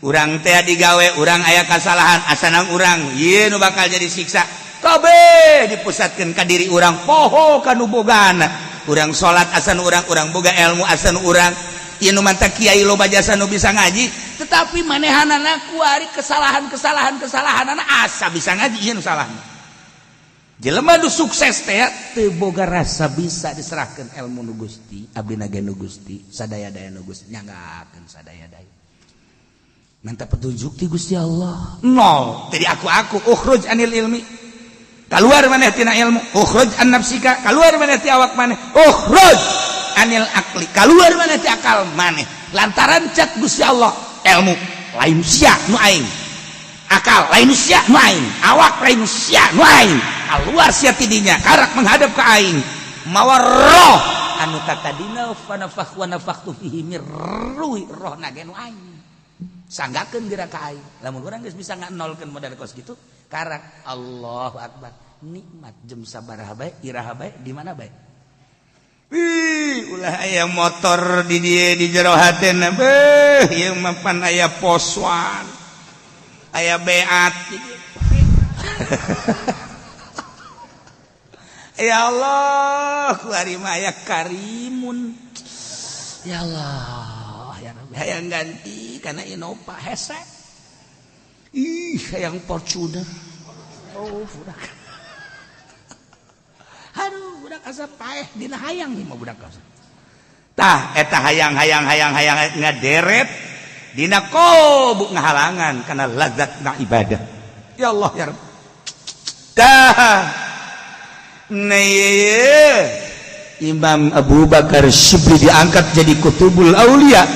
S2: Urang teh digawe urang aya kasalahan asa nang urang, ieu nu bakal jadi siksa. Kabeh dipusatkeun ka diri urang, poho ka nu bogana. Urang salat asa nu urang, urang boga ilmu asa nu urang, ieu nu mantak kiai loba jasa nu bisa ngaji, tetapi manehanana kuari kesalahan-kesalahan kesalahanana asa bisa ngaji, ieu nu salahna. Jelema nu sukses teh teu boga rasa bisa diserahkeun ilmu nu Gusti, abdi ge nu Gusti, sadaya-daya nu Gusti, nyanggakeun sadaya-daya. Minta petunjuk ti Gusti Allah. Nol, jadi aku ukhruj anil ilmi. Keluar maneh tina ilmu, ukhruj an nafsika, keluar maneh ti awak maneh, ukhruj anil akli, keluar maneh ti akal maneh. Lantaran cek Gusti Allah, ilmu lain sia nu aing, akal lain sia nu aing, awak lain sia nu aing, keluar sia tidinya, karak menghadap ke aing. Mawa roh anu tatadina fa nafakh wa nafakhtu fihi mir ruhi, roh ge nu aing. Sanggakeun geura ka aing. Lamun urang geus bisa nganolkeun modal kos kitu, karak Allahu akbar. Nikmat jam sabaraha bae, iraha bae, di mana bae. Wih, ulah aya motor di dieu di jero hatena, beuh, ieu mah pan aya poswan. Aya beat. Ya Allah, ku ari mah aya karimun. Ya Allah, ya Rabbi, hayang ganti karena Innova hese. Ih, hayang Fortuner. Oh, budak. Aduh, budak asa paeh dina hayang ieu mah budak asa. Tah, eta hayang hayang hayang hayang ngaderet dina kolbu ngahalangan karena lazat na ibadah. Ya Allah ya Rabb. Tah. Nah, Imam Abu Bakar Syibli diangkat jadi kutubul aulia.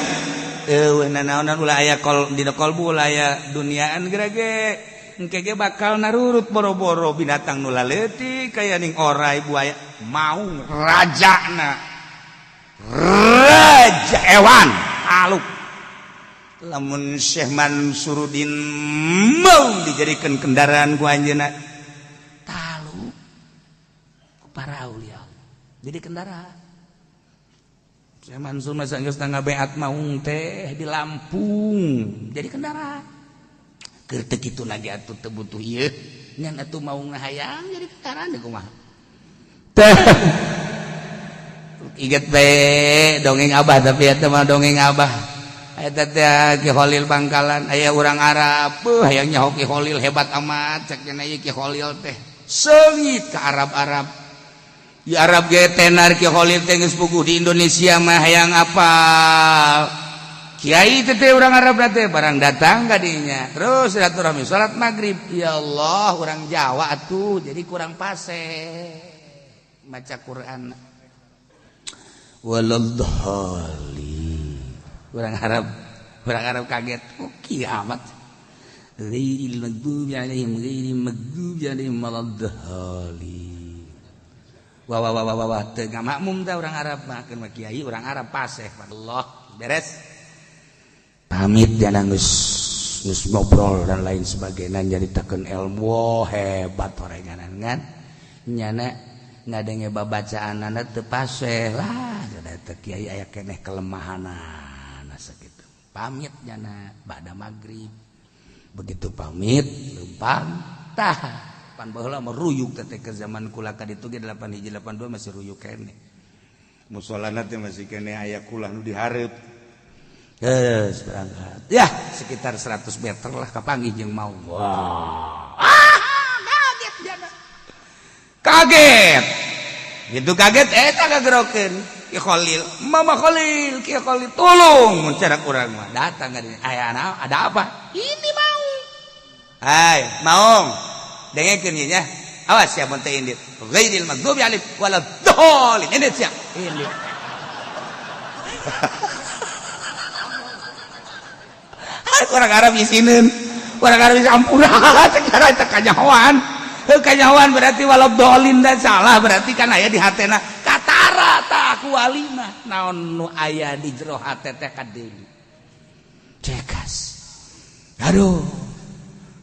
S2: Eueuh nanaonan ulah aya kol dina kolbu, ulah aya duniaan gerage. Engke ge bakal narurut boro-boro binatang nu laleutik kaya ning orai, buaya, maung rajana. Raja hewan aluk. Lamun Syekh Mansurudin mau dijadikan kendaraan ku anjeunna talu ku para aulia jadi kendaraan. Syekh Mansur masa geus ngabeat maung teh di Lampung jadi kendaraan. Keur teu kitu lagi atuh, teu butuh ieu ngan atuh maung hayang jadi kendaraan deh kumaha teh. Inget bae dongeng abah, tapi eta mah dongeng abah. Eta teh Ki Kholil Bangkalan, aya urang Arab, beuh, hayang nyaho Ki Kholil hebat amat cek cenah. Ieu Ki Kholil teh seungit ke Arab-Arab. Di Arab ge tenar Ki Kholil teh geus puguh di Indonesia mah hayang apal Kiai teh. Urang Arab teh barang datang ka dinya terus silaturahmi salat maghrib. Ya Allah, urang Jawa atuh jadi kurang pase maca Quran, waladhdallin. Urang Arab, urang Arab kaget, oh, kiamat, ghairil maghdubi alaihim, ghairil maghdubi alaihim waladdallin. Wah wah wah wah wah, teu ngamakmum teh urang Arab mah. Keun mah kiai urang Arab paseh. Allah, beres pamit jangan geus geus ngobrol dan lain sebagainya, nyaritakeun ilmu. Wah, hebat orenganan ngan nyana ngadenge babacaanana teu paseh lah teh kiai, aya keneh kelemahanana sakitu. Pamit nyana ba'da maghrib. Begitu pamit lempang tah, pan baheula mah ruyuk teh ke zaman kula ka ditu ge 8 hiji 82 masih ruyuk keneh. Musolana teh masih keneh aya kulah nu dihareup. Geus berangkat ya sekitar 100 meter lah, kapanggih jeung mau. Wah, ah, kaget jana, kaget gitu, kaget eta kagerokeun, Ki Khalil, Mama Khalil, Ki Khalil, tolong. Mun cara urang mah datang ka dinya, aya ada apa ini mau? Hai maung, dengekeun ieu nya, awas ya mun teu indit, ghairil maghdubi alaihim waladdallin, indit sia, indit. Orang Arab isineun, orang Arab isi ampura secara eta kanyahoan. Heuh, kanyahoan berarti waladdallin dan salah berarti kan aya di hatena katara. Tah ku wali mah naon nu aya di jero hate teh kadeuli. Cekas. Aduh.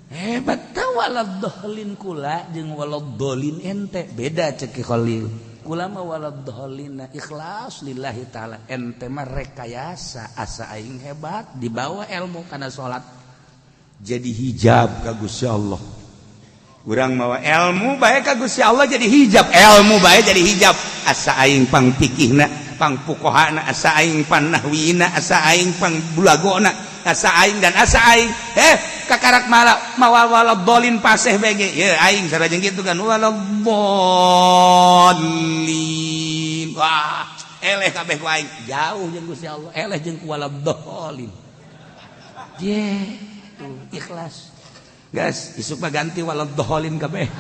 S2: Hebat tah waladhdallin kula jeung waladhdallin ente beda cek Ki Khalil. Kula mah waladhdallin ikhlas lillahi taala, ente mah rekayasa asa aing hebat dibawa ilmu kana salat jadi hijab ka Gusti Allah. Urang mawa ilmu bae ka Gusti Allah jadi hijab, ilmu bae jadi hijab. Asa aing pang fikihna, pang fuqahana, asa aing pan nahwina, asa aing pang bulagona, asa aing dan asa aing. Kakarak malah mawa waladhdallin paseh bege. Ye aing sarajeng kitu kan waladhdallin. Wah, eleh kabeh ku aing. Jauh jeung Gusti Allah, eleh jeung ku waladhdallin. Ye, tuh ikhlas. Gas, isuk mah ganti waladhdallin kabeh.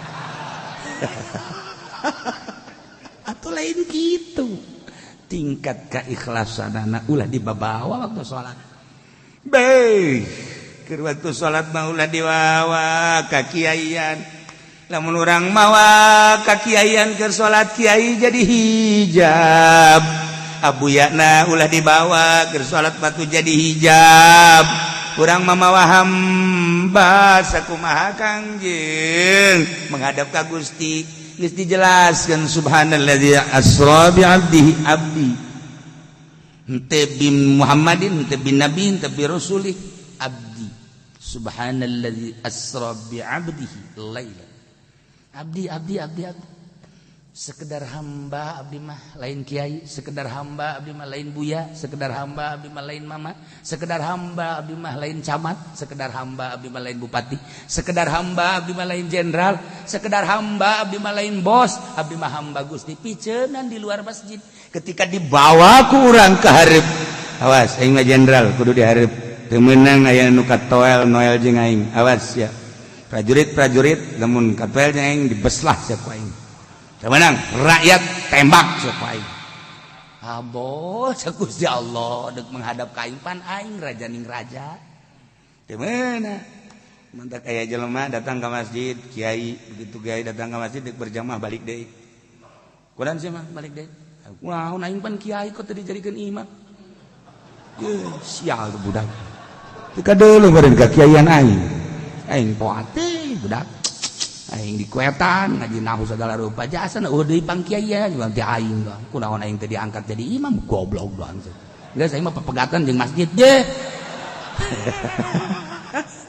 S2: Atau lain gitu. Tingkat keikhlasanana ulah dibabawa waktu sholat. Beh, keur waktu salat mah ulah dibawa ka kiaian. Lamun urang mawa ka kiaian keur salat, kiai jadi hijab. Abuyana ulah dibawa keur salat batu jadi hijab. Urang mamawa hamba sakumaha Kangjeng menghadap ka Gusti geus dijelaskeun, subhanalladzi asra bi abdihi, abdi henteu bin Muhammadin, henteu bin nabi, henteu bi rasulih, abdi. Subhanalladzi asra bi abdihi laila, abdi, abdi, abdi, abdi, sekedar hamba abdi mah, lain kiai, sekedar hamba abdi mah, lain buya, sekedar hamba abdi mah, lain mama, sekedar hamba abdi mah, lain camat, sekedar hamba abdi mah, lain bupati, sekedar hamba abdi mah, lain jenderal, sekedar hamba abdi mah, lain bos, abdi mah hamba Gusti piceunan di luar masjid. Ketika dibawa ku urang ke hareup, awas, aing mah jenderal kudu dihareup, teu meunang aya nu katoel noel jeung aing. Awas ya prajurit-prajurit, lamun katoel jeung aing dibeslah sia ku aing. Teu meunang rakyat, tembak sia ku aing. Abo cek Gusti Allah deuk menghadap ka aing, pan aing raja ning raja. Teu meunang. Mantak aya jelema datang ke masjid, kiai, begitu kiai datang ke masjid deuk berjamaah, balik deui. Kunaon sih mah balik deui? Kunaon, aing pan kiai kok teu dijadikeun imam. Ye, sial tuh budak. Teu kadeuleu meureun ka kiaian aing. Aing poate budak. Aing dikuetan ngaji nahu segala rupa jasa eueuh deui pang kiaian ti aing. Kunaon aing teu diangkat jadi imam, goblok doang. Geus, aing mah pepegatan jeung masjid ge.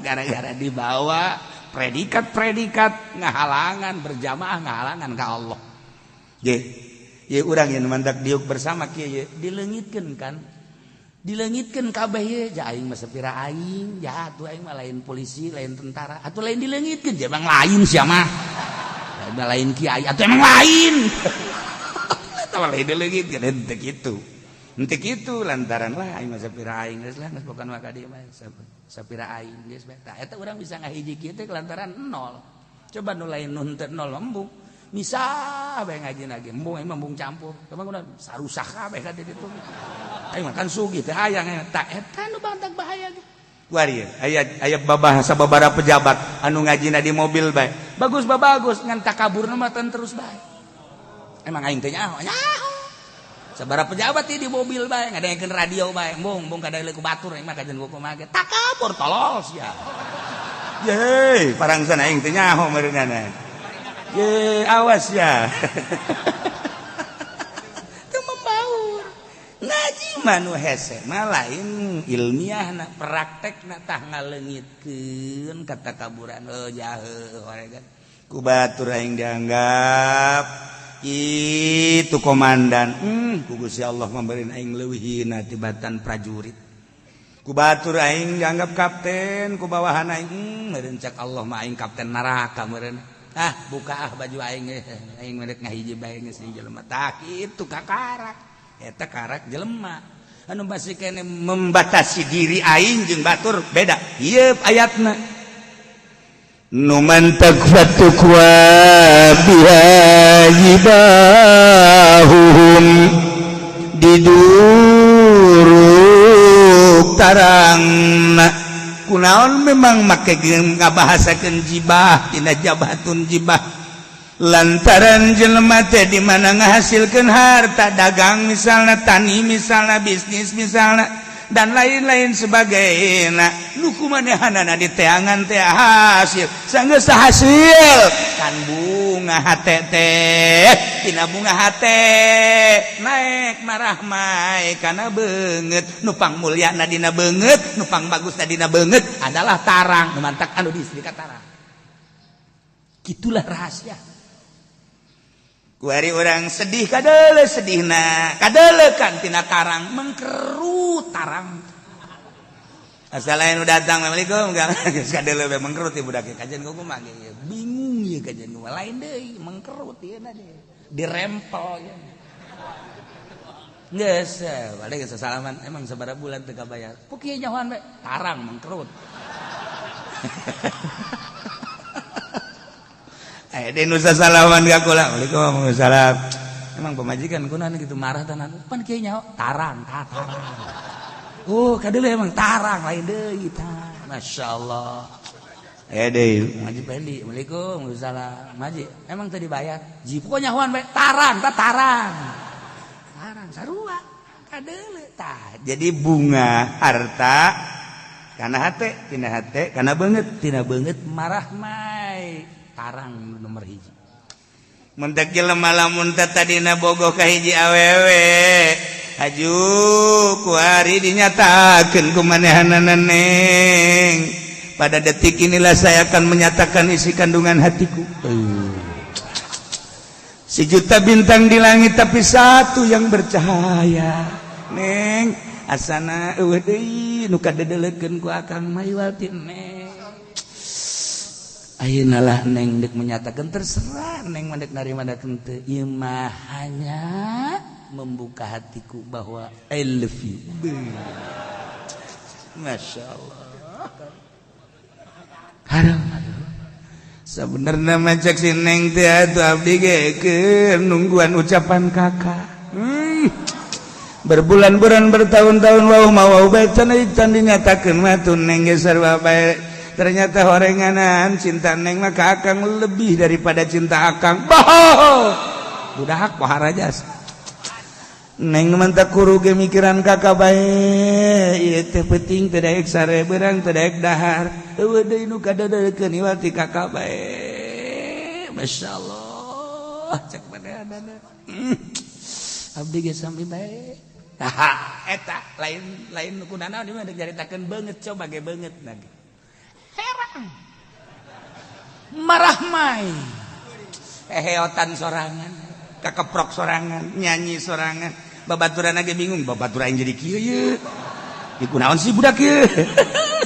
S2: Gara-gara dibawa predikat-predikat ngahalangan berjamaah, ngahalangan ka Allah. Ye, ye urang yang mantak diuk bersama kieu ye dileungitkeun kan. Dileungitkeun kabeh ye, ja aing mah sapira aing, ja atuh aing mah lain polisi, lain tentara, atuh lain dileungitkeun, ja emang lain sia mah. Lain kiai atuh emang lain. Eta mah lain dileungitkeun henteu kitu. Henteu kitu lantaran lah aing mah sapira aing geus lah, geus bukan mah ka dieu mah sapira aing geus bae. Tah eta urang bisa ngahiji kieu teh lantaran nol. Coba nu lain nu henteu nol embung. Misah bae ngaji lagi, embung aing mah embung campur. Emang udah sarusak kabeh ka ditu. Aing mah kan sugih teh hayang tah eta nu bantak bahaya ge. Kuari aya aya babahasa babara pejabat anu ngajina di mobil bae. Bagus bagus ngan takaburna mah terus bae. Emang aing teh nyaho nyaho. Sabara pejabat di mobil bae ngadengekeun radio bae, embung embung kadang ku batur aing mah kajian kumaha ge. Takabur tolol sia. Ye, parangsan aing teh nyaho meureunana. Ye, awas ya. Teu membaur. Ngaji mah nu hese mah lain ilmiah na praktek na tah ngaleungitkeun katakaburan heuh jahe kan. Ku batur aing dianggap itu komandan. Ku Gusti Allah memberi aing leuwih hina tibatan prajurit. Ku batur aing dianggap kapten, ku bawahan aing meureun cek Allah mah aing kapten neraka meureun. Ah, buka ah baju aing, aing merek ngahiji bae geus jelema. Tah kitu kakarak. Eta karak jelema. Anu masih kene membatasi diri aing jeung batur beda. Ieu ayatna. Nu mantak fatukwa biha jibahuhum diduruk tarangna. Kunaon memang make ngabahasakeun jibah tina jabatun jibah. Lantaran jelema teh di mana ngahasilkeun harta, dagang misalnya, tani misalnya, bisnis misalnya, dan lain-lain sebagainya. Nu kumanehanana diteangan teh hasil, sanggeus hasil kan bunga hate teh, tina bunga hate naik marahmai kana beungeut. Nu pangmulyana dina beungeut, nu pangbagusna dina beungeut adalah tarang. Nu mantak anu di istri tarang. Itulah rahasia. Kuari orang sedih kadele, sedihna kadele kan tina tarang, mengkerut tarang. Asal lain udah datang, "Assalamualaikum," geus kadele we mengkerut ieu budak. Kajian kumaha ge bingung ieu, kajian kumaha lain deui, mengkerut ieu na dirempel ieu. Geus balik geus salaman, emang sabaraha bulan teu kabayar? Ku kieu nyahoan we tarang mengkerut. Nusa salaman ka kula, "Waalaikumsalam." Emang pemajikan kunaon gitu marah tenan? Pan kieu nyaho tarang, tarang. Oh, kadeuleung emang tarang lain deui tah. Masyaallah. Eh deui, ngaji Pendi, "Waalaikumsalam." "Ngaji, emang teu dibayar?" Ji, pokoknya nyahoan bae tarang, tah tarang. Tarang sarua kadeuleung tah. Jadi bunga harta kana hate, tina hate kana beungeut, tina beungeut marah mai tarang nomor hiji. Mentek jelema lamun teh tadina bogoh ka hiji awewe, haju kuari dinyatakeun ku manehanana, "Neng, pada detik inilah saya akan menyatakan isi kandungan hatiku. Sejuta bintang di langit, tapi satu yang bercahaya. Neng, asana eueuh deui nu kadedelekeun ku akang mah iwal ti neng. Ayeuna lah neng dek menyatakan, terserah neng mah dek narima dek henteu. Ieu mah hanya membuka hatiku bahwa I love you." Masya Allah. Aduh, aduh. Sebenarnya mah cek si neng teh atuh abdi ge keur nungguan ucapan kakak. Berbulan-bulan, bertahun-tahun, wau mau wau bae can can dinyatakeun mah tuh neng ge sarua bae. Ternyata horenganan cinta neng mah ka akang lebih daripada cinta akang. Boh, budak pohara jas. Neng mantap kuru ge mikiran kakak bae. Ieu teh penting teu daek sare, beurang teu daek dahar. Eueuh deui nu kadeudekeun iwal ti kakak bae. Masyaallah, cek manehna. Abdi ge sami bae. Eta lain lain nu kunanaon ieu mah dek caritakeun beungeut, coba ge beungeut lagi. Herang. Marah mai. Eheotan sorangan, kakeprok sorangan, nyanyi sorangan. Babaturan ge bingung, babaturan jadi kieu ye. Di kunaon sih budak ieu?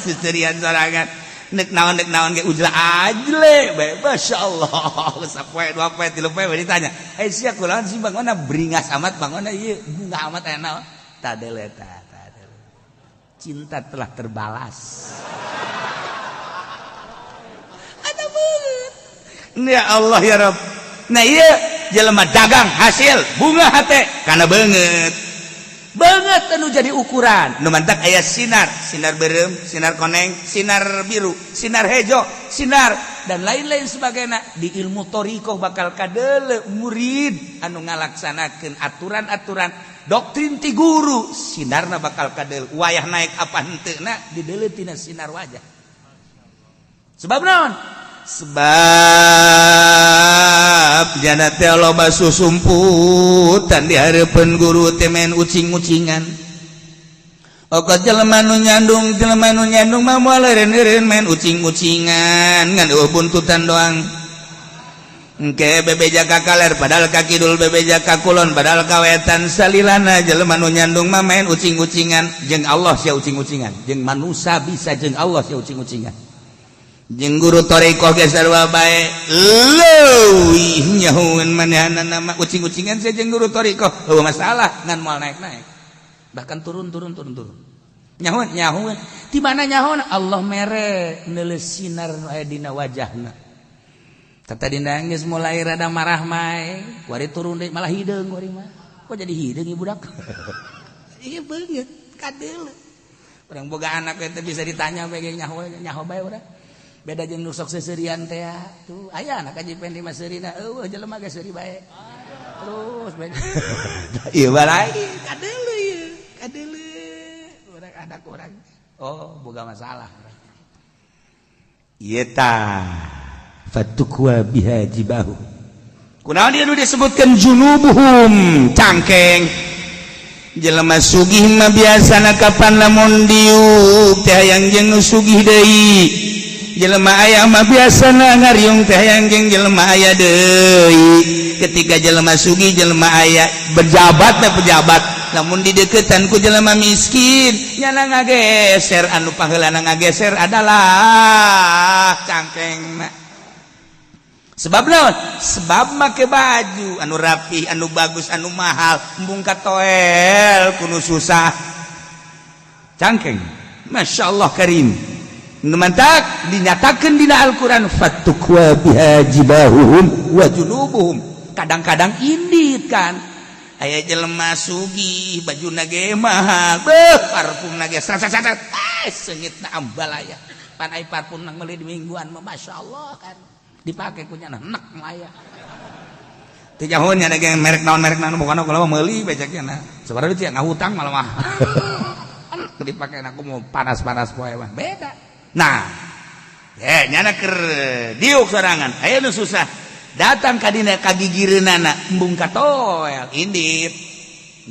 S2: Seserian sorangan. Nek naon ge ujla ajle bae. Masyaallah. Sapoe, dua poe, tilu poe ditanya. "Eh, sia kunaon sih bangona beringas amat, bangona ieu bunga amat, aya naon?" Tadele ta, tadele. Cinta telah terbalas. Ada banget. Ya Allah ya Rabb. Nah iya jelema dagang hasil bunga hate karena beungeut. Beungeut anu jadi ukuran. Nu mantak aya sinar, sinar beureum, sinar koneng, sinar biru, sinar hejo, sinar dan lain-lain sebagainya. Di ilmu thoriqoh bakal kadele murid anu ngalaksanakeun aturan-aturan doktrin ti guru, sinarna bakal kadele wayah naik apa henteu na dideuleu tina sinar wajah. Sebab naon? Sebab jana teh loba susumputan di hareupeun guru teh main ucing-ucingan. Okat jelema nu nyandung, jelema nu nyandung mah moal eureun-eureun main ucing-ucingan, ngan eueuh buntutan doang. Engke bebeja ka kaler padahal ka kidul, bebeja ka kulon padahal ka wetan. Salilana jelema nu nyandung mah main ucing-ucingan. Jeung Allah sia ucing-ucingan, jeung manusia bisa, jeung Allah sia ucing-ucingan, jeung guru thoriqoh ge sarua bae. Leuwih nyahueun manehna mah ucing-ucingan sia jeung guru thoriqoh eueuh masalah, ngan moal naik-naik, bahkan turun turun turun turun. Nyahueun nyahueun di mana nyahueun? Allah mere neuleus sinar nu aya dina wajahna. Tata dina geus mulai rada marah mae, kuari turun deui malah hideung kuari mah. Kok jadi hideung ieu budak? Ieu beungeut kadeuleu. Urang boga anak teh bisa ditanya bae ge nyaho nyaho bae urang. Beda jeung nu sok seuseurian teh tuh aya anak Haji Pendi mah seurina eueuh jelema ge seuri bae. Terus bae. Ieu balai kadeuleu ieu, kadeuleu urang anak urang. Oh, boga masalah.
S1: Ieu tah fatukwa biha jibahu. Kunaon dia nu disebutkeun junubuhum cangkeng. Jelema sugih mah biasana kapan lamun diuk teh hayang jeung nu sugih deui. Jelema aya mah biasana ngariung teh hayang jeung jelema aya deui. Ketika jelema sugih jelema aya berjabat teh pejabat, lamun dideketan ku jelema miskin nyana ngageser, anu pangheulana ngageser adalah cangkengna. Sebab naon? Sebab make baju anu rapi, anu bagus, anu mahal, embung katoel kuno susah. Cangkeng. Masya Allah karim. Nu mantak dinyatakan dina Al-Quran fatukwa biha jibahuhum wa junubuhum. Kadang-kadang indit kan. Aya jelema sugih, bajuna ge mahal, beuh parfumna ge sat sat sat. Ah, seungitna ambalaya. Pan ai parfum nang meuli di mingguan mah masyaallah kan. Dipake ku nyana enek mah aya. Teu nyaho nya ge merek naon pokona kalau meuli becek nya. Sabaraha duit ya ngahutang malah mah. Dipake aku mau panas-panas poe mah beda. Nah, ya nyana keur diuk sorangan. Aya nu susah. Datang ka dina kagigireunana embung katoel indit.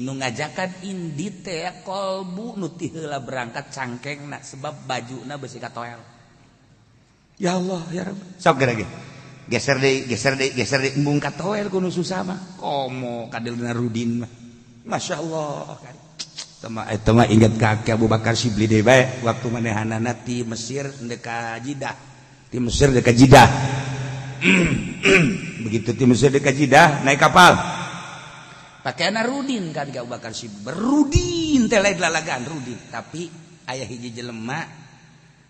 S1: Nu ngajakan indit teh kolbu nu ti heula berangkat cangkengna sebab bajuna beusi katoel. Ya Allah ya Rabb. Sok geura ge. Geser deui, geser deui, geser deui embung katoel ku nu susah mah. Komo kadeulna Rudin mah. Masya Allah. Tama eta mah inget ka Abu Bakar Syibli deui bae waktu manehanana ti Mesir ndek ka Jidah. Ti Mesir ndek ka Jidah. Begitu ti Mesir ndek ka Jidah naik kapal. Pakaianna Rudin kan ka Abu Bakar Syibli. Berudin teh lain lalagaan Rudin, tapi aya hiji jelema,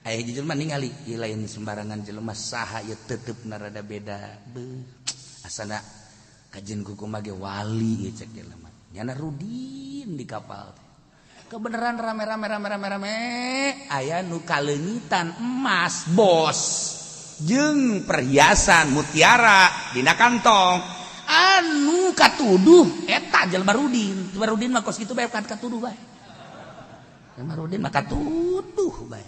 S1: aya hiji jelema ningali ieu lain sembarangan jelema saha ieu tetepna rada beda. Beuh, asana kajen kumaha ge wali ieu cek jelema. Nyana Rudin di kapal teh. Kebenaran rame-rame rame-rame rame aya nu kaleungitan emas bos jeung perhiasan mutiara dina kantong anu katuduh eta jelema Rudin. Jelema Rudin mah kos kitu bae kan katuduh bae. Jelema Rudin mah katuduh bae.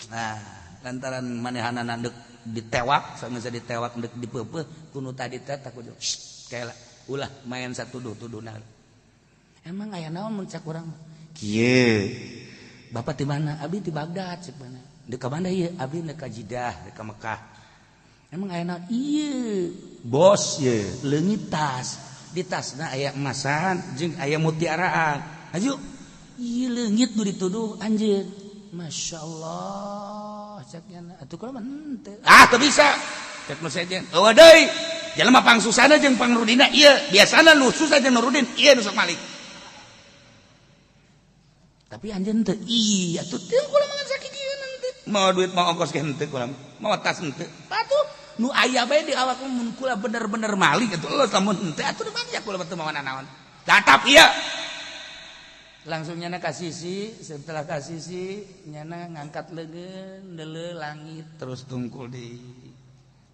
S1: Nah, lantaran manehanana deuk ditewak, sanggeus ditewak deuk dipeupeuh ku nu tadi teh takut kayak ulah main satuduh-tuduhna. Emang aya naon mun cak urang? Kieu. Bapak di mana? Abdi di Baghdad cek mana. Deuk ka mana ieu? Abdi deuk ka Jidah, deuk ka Mekah. Emang aya naon? Ieu, bos ye, leungit tas. Di tasna aya emasan jeung aya mutiaraan. Aju, ieu leungit nu dituduh anjeun. Masya Allah, cek nyana. Atuh kula mah henteu. Ah, teu bisa. Cek nu sejen. Eueuh deui. Jelema pangsusana jeung pangrudina ieu. Biasana nu susah jeung nu rudin ieu nu sok malik. Tapi anjeun teu iya atuh teu kula mah ngan sakikieun henteu. Mau duit mau ongkos ge henteu kula. Mau tas henteu. Atuh nu aya bae di awak mun kula bener-bener malik atuh eueuh lamun henteu atuh mah kula mah teu mawa nanaon. Tatap ieu. Langsung nyana ka sisi, setelah ka sisi nyana ngangkat leungeun deuleu langit terus tungkul di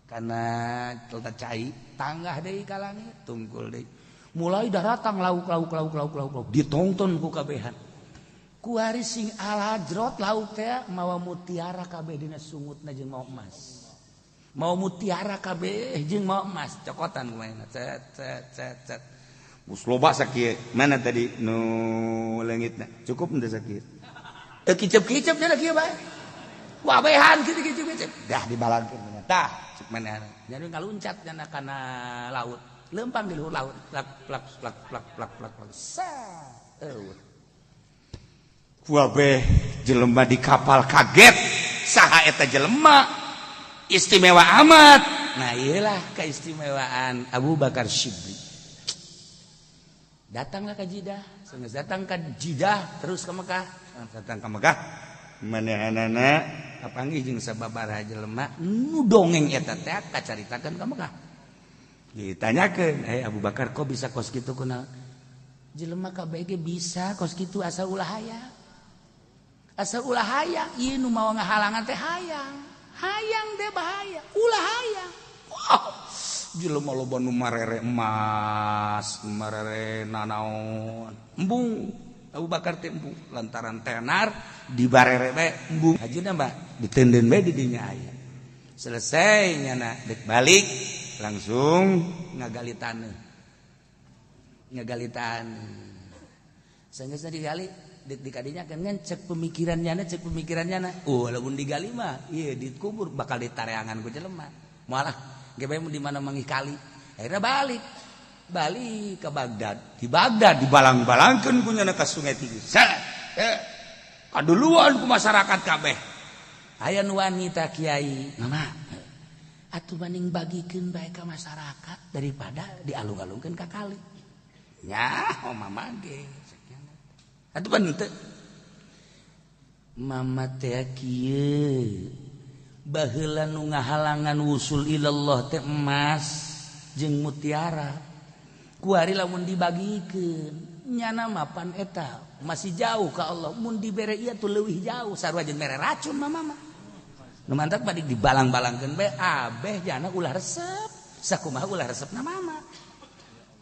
S1: kana telta cai tanggah deui ka langit tungkul deui. Mulai daratang lauk lauk lauk lauk lauk lauk ditonton ku kabehan. Kuari sing alajrot lauk teh mawa mutiara kabeh dina sungutna jeung mawa emas. Mawa mutiara kabeh jeung mawa emas cokotan kumaha cet cet cet cet. Mus loba sakieu. Mana tadi nu leungitna? Cukup henteu sakieu? Teu kicep-kicep nya kieu bae. Wabehan kitu kicep-kicep. Dah dibalangkeun tah cek manehna. Jadi ngaluncat nya kana laut. Lempang di luhur laut. Plak plak plak plak plak plak plak. Sa. Eueuh. Kabeh jelema di kapal kaget saha eta jelema istimewa amat. Nah iyalah keistimewaan Abu Bakar Syibli. Datanglah ke Jidah, sanggeus datang ke Jidah terus ke Mekah, datang ke Mekah manehanana kapanggih jeung sababaraha jelema nu dongeng eta teh kacaritakeun ka Mekah. Ditanyakeun, "Eh Abu Bakar kok bisa kos kitu kunaon?" Jelema kabeh ge bisa kos kitu asal ulah hayang. Asal ulah hayang, ieu nu mawa ngahalangan teh hayang.
S2: Hayang deh bahaya, ulah hayang. Wah, jelema loba nu marere emas, marere nanaon. Embung Abu Bakar teh embung lantaran tenar dibarere bae embung. Hajina mbah diteundeun bae di dinya aya. Selesai nyana dek balik langsung ngagali tanah. Ngagali tanah. Sehingga digali di kadinya kan cek pemikirannya, cek pemikirannya. Oh, walaupun digali mah iya dikubur bakal ditareangan ku jelema. Malah ge di mana manggih kali. Akhirnya balik. Balik ke Baghdad. Di Baghdad dibalang-balangkeun ku nyana ka Sungai Tigris. Kaduluan ku masyarakat kabeh. Aya nu wanita kiai, mama. Atuh banding bagikeun bae ka masyarakat daripada dialung-alungkeun ka kali. Nya, oh mama ge. Atuh pan teu. Mama teh kieu. Baheula nu ngahalangan wusul ilallah teh emas jeung mutiara. Kuari lamun dibagikeun nyana mapan eta masih jauh ka Allah, mun dibere ieu tuh leuwih jauh, sarua jeung mere racun mama mah. Nu mantak balik dibalang-balangkeun bae abeh jana ulah resep. Sakumaha ulah resepna mama.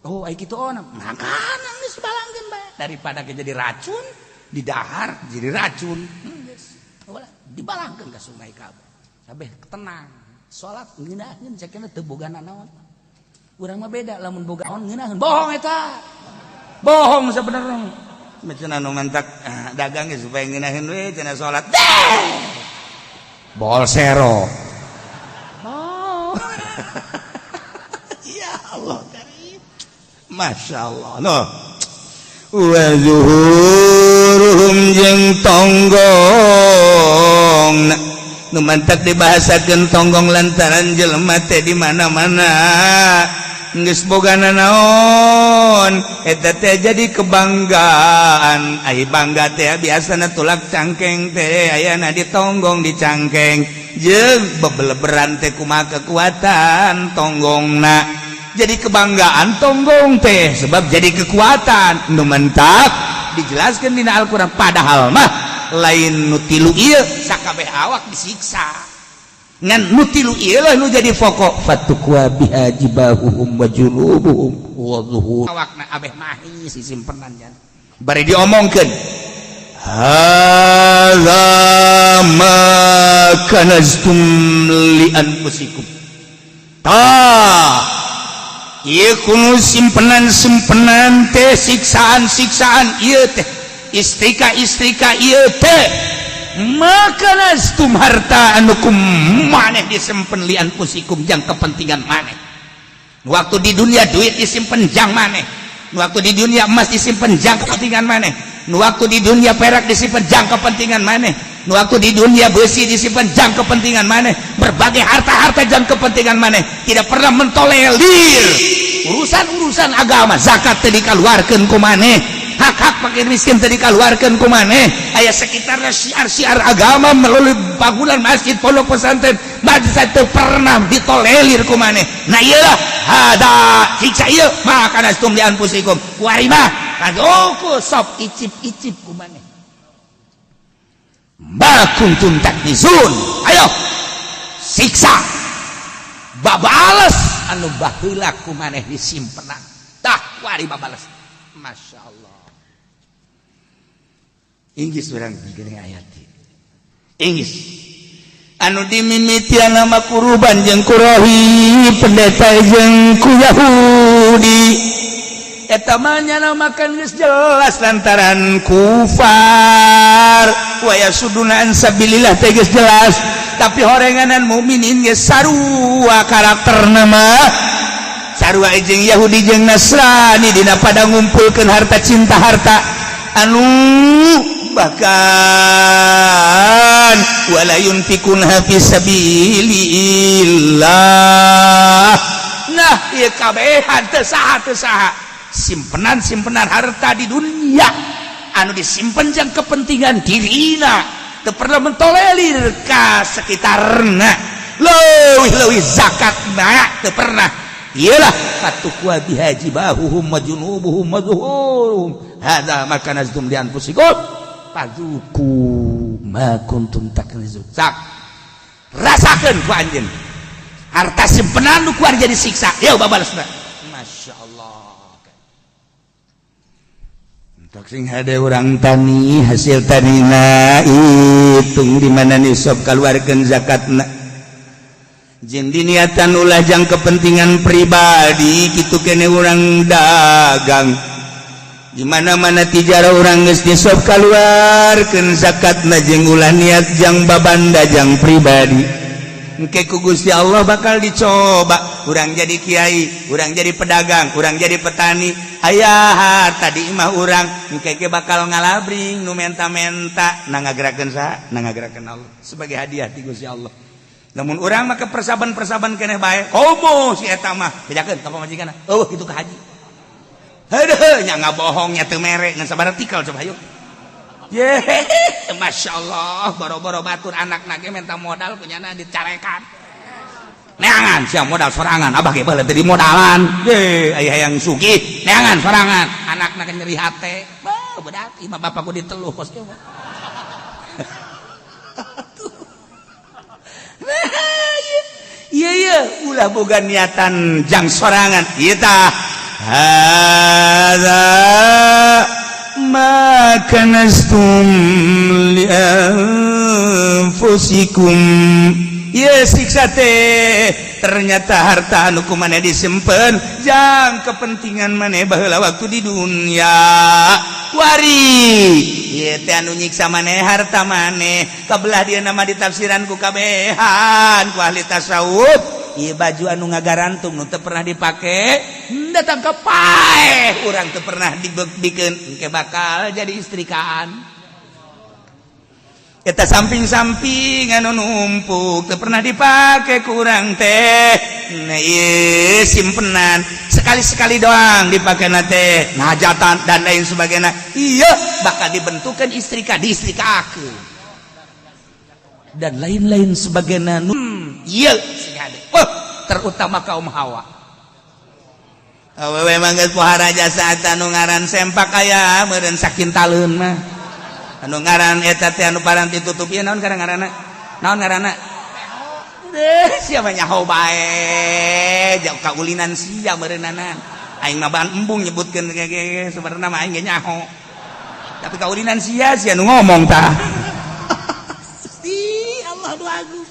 S2: Oh, ai kitu ona. Makana geus balangkeun bae daripada ke jadi racun, didahar jadi racun. Geus. Ulah dibalangkeun ka sungai kabeh. Kabeh tenang. Salat ngeunaheun cekna teu boga nanaon. Urang mah beda, lamun boga naon ngeunaheun. Bohong eta. Bohong sebenarnya. Cenah nu mantak dagang ge supaya ngeunaheun we cenah salat. Bol sero. Oh. Ya Allah karim. Masya Allah. No. Wa zuhuruhum jeung tonggong. Nu mantak dibahasakeun tonggong lantaran jelema teh di mana-mana geus boga nanaon eta teh jadi kebanggaan. Ai bangga teh biasana tulak cangkeng teh ayana di tonggong, di cangkeng jeung bebeleberan teh kumaha kekuatan tonggongna. Jadi kebanggaan tonggong teh sebab jadi kekuatan. Nu mentak dijelaskan dina Al-Qur'an, padahal mah lain nu tilu ieu sakabeh awak disiksa, ngan nu tilu ieu lah nu jadi pokok. Fatukwa biha jibahuhum wa junubuhum wa zuhur. Awakna abeh mahi sisimpenan jan bari diomongkeun, hadza ma kanaztum li anfusikum. Tah, ieu kunu simpenan-simpenan teh, siksaan-siksaan ieu teh, istrika-istrika ieu teh, ma kanaztum harta anu ku maneh disimpen, li anfusikum jang kepentingan maneh. Waktu di dunia duit disimpen jang maneh, waktu di dunia emas disimpen jang kepentingan maneh, waktu di dunia perak disimpen jang kepentingan maneh, waktu di dunia besi disimpan jang kepentingan maneh, berbagai harta-harta jang kepentingan maneh, tidak pernah mentolerir urusan-urusan agama. Zakat teu dikaluarkeun ku maneh, hak-hak fakir miskin teu dikaluarkeun ku maneh. Aya sekitarnya syiar-syiar agama melalui bangunan masjid, pondok pesantren, madrasah teu pernah ditolerir ku maneh. Nah, iyalah hada siksa ieu ma kanaztum li anfusikum. Kuari mah kadoku sok icip-icip ku maneh ma kuntum taknizun. Ayo siksa babales anu baheula ku maneh disimpenan. Tah, kuari babales. Masya Allah. Inggris urang geuning ayat Inggris anu dimimitian nama kuruban jeung kurohi, pendeta jeung ku Yahudi. Eta mah nyana makan geus jelas lantaran kufar wa yasuduna an sabilillah teh geus jelas, tapi horenganan mukminin geus sarua karakterna mah, sarua jeung Yahudi jeung Nasrani dina pada ngumpulkeun harta, cinta harta anu bahkan wala yunfiquna fi sabilillah. Nah, ieu kabehan teu saha teu saha simpenan-simpenan harta di dunia anu disimpen jang kepentingan dirina, teu pernah mentolerir ka sekitarna, leuwih-leuwih zakatna teu pernah. Iyalah fatukwa biha jibahuhum wa junubuhum wa zuhuruhum hadza ma kanaztum li anfusikum fadzuqu ma kuntum taknizun. Sak Rasakeun ku anjeun. Harta simpenan nu kuari jadi siksa. Yeuh babalesna. Masya Allah.
S1: Tok sing hade urang tani, hasil tanina hitung di mana nisab, keluarkan zakatna. Jeung diniatan ulah jang kepentingan pribadi. Kitu kene urang dagang, di mana-mana tijara urang geus nisab, keluarkeun zakatna, jeung ulah niat jang babanda, jang pribadi. Engke ku Gusti Allah bakal dicoba. Urang jadi kiai, urang jadi pedagang, urang jadi petani, aya harta di imah urang, engke ge bakal ngalabring nu menta-menta. Na ngagerakeun saha? Na ngagerakeun Allah sebagai hadiah ti Gusti Allah. Namun urang mah persaban-persaban keneh bae, komo si eta mah bejakeun ka pamajikanna, eueuh kitu ka haji. Heuh, nya ngabohong nya teu mere ngan sabaraha tikel coba hayu. Ye, Masya Allah, boro-boro batur, anak nage minta modal punyana dicarekan. Neangan sia modal sorangan, abah ge baheula teh di modalan. Ye, aya hayang sugih, neangan sorangan. Anakna ge nyeri hate. Bah, bedak imah bapakku diteluh kos kieu mah. Iya iya, ulah boga niatan jang sorangan. Ieu tah hadza ma kanastum li anfusikum. Ieu siksa teh ternyata harta anu ku maneh disimpen jang kepentingan maneh baheula waktu di dunia. Kuari ieu teh anu nyiksa maneh harta maneh. Kabelah dia nama ditafsiran ku kabehan ku ahli tasawuf, ieu baju anu ngagarantung nu teu pernah dipake datang ke paeh urang, teu pernah dibikeun, engke bakal jadi istrikaan. Eta samping-samping anu numpuk teu pernah dipake kurang teh, nah ieu simpenan sekali-sekali doang dipake na teh ngajatan dan lain sebagainya, iya bakal dibentukan istrika, diistrikakeun dan lain-lain sebagainya. Iya sing hade. Oh, terutama kaum hawa. Awewe mah geus pohara jasa anu ngaran sempak aya meureun sakintaleun mah. Anu ngaran eta teh anu paranti tutup ieu naon ngaranna? Naon ngaranna? Eh, siapa nyaho bae, jauh kaulinan sia meureunana. Aing mah bahan embung nyebutkeun ge sebenarnya mah aing ge nyaho. Tapi kaulinan sia, sia nu ngomong tah. Gusti Allah nu agung.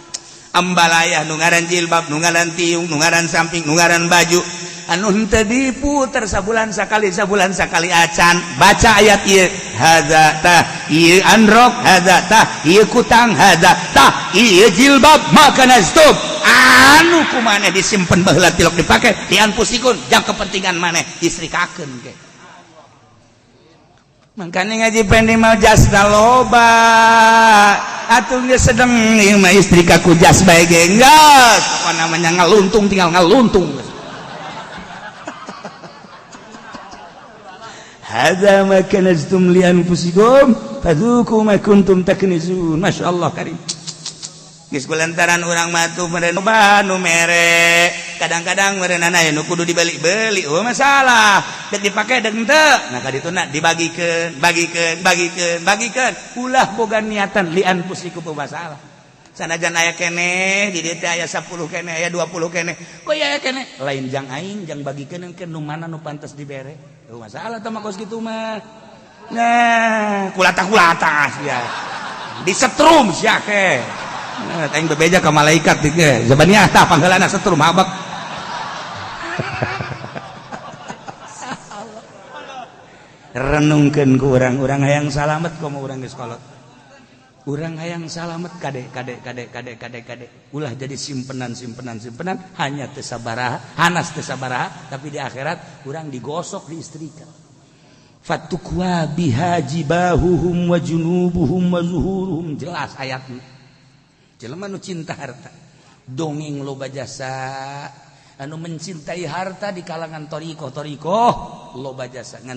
S1: Ambalaya nu ngaran jilbab, nu ngaran tiung, nu ngaran samping, nu ngaran baju anu henteu diputer sabulan sakali, sabulan sakali acan. Baca ayat ieu, hadza tah ieu androk, hadza tah ieu kutang, hadza tah ieu jilbab, ma kanaztum anu ku maneh disimpen baheula tilok dipake li anfusikum jang kepentingan maneh, istrikakeun ge. Makanya ngaji pendi mau jas loba atuh geus sedeng ieu mah istrika ku jas bae ge geus, apa namanya, ngaluntung, tinggal ngaluntung. Hadza ma kanaztum li anfusikum fadzuqu ma kuntum taknizun. Masya Allah karim. Geus kulantaran urang mah tuh meureun loba nu mere. Kadang-kadang meureunana aya nu kudu dibeli-beli. Oh masalah. Dek dipake dek henteu. Nah kadituna dibagikeun, bagikeun, bagikeun, bagikeun. Ulah boga niatan li anfusikum masalah. Sanajan aya keneh, di dieu teh aya 10 keneh, aya 20 keneh. Oh iya aya keneh. Lain jang aing, jang bagikeun ke nu mana nu pantas dibere. Oh masalah teh mah kos kitu mah. Nah, kulata-kulata sia. Disetrum sia ke. Nah, aing bebeja ka malaikat ge. Zabaniah tah pangheulana setrum habak. Renungkeun ku urang-urang hayang salamet komo urang geus kolot. Urang hayang salamet kade kade kade kade kade kade. Ulah jadi simpenan simpenan simpenan hanya teu sabaraha, hanas teu sabaraha, tapi di akhirat urang digosok di istrika. Fatukwa biha jibahuhum wa junubuhum wa zuhuruhum, jelas ayatnya. Jelema nu cinta harta, dongeng loba jasa anu mencintai harta di kalangan toriko-toriko loba jasa ngan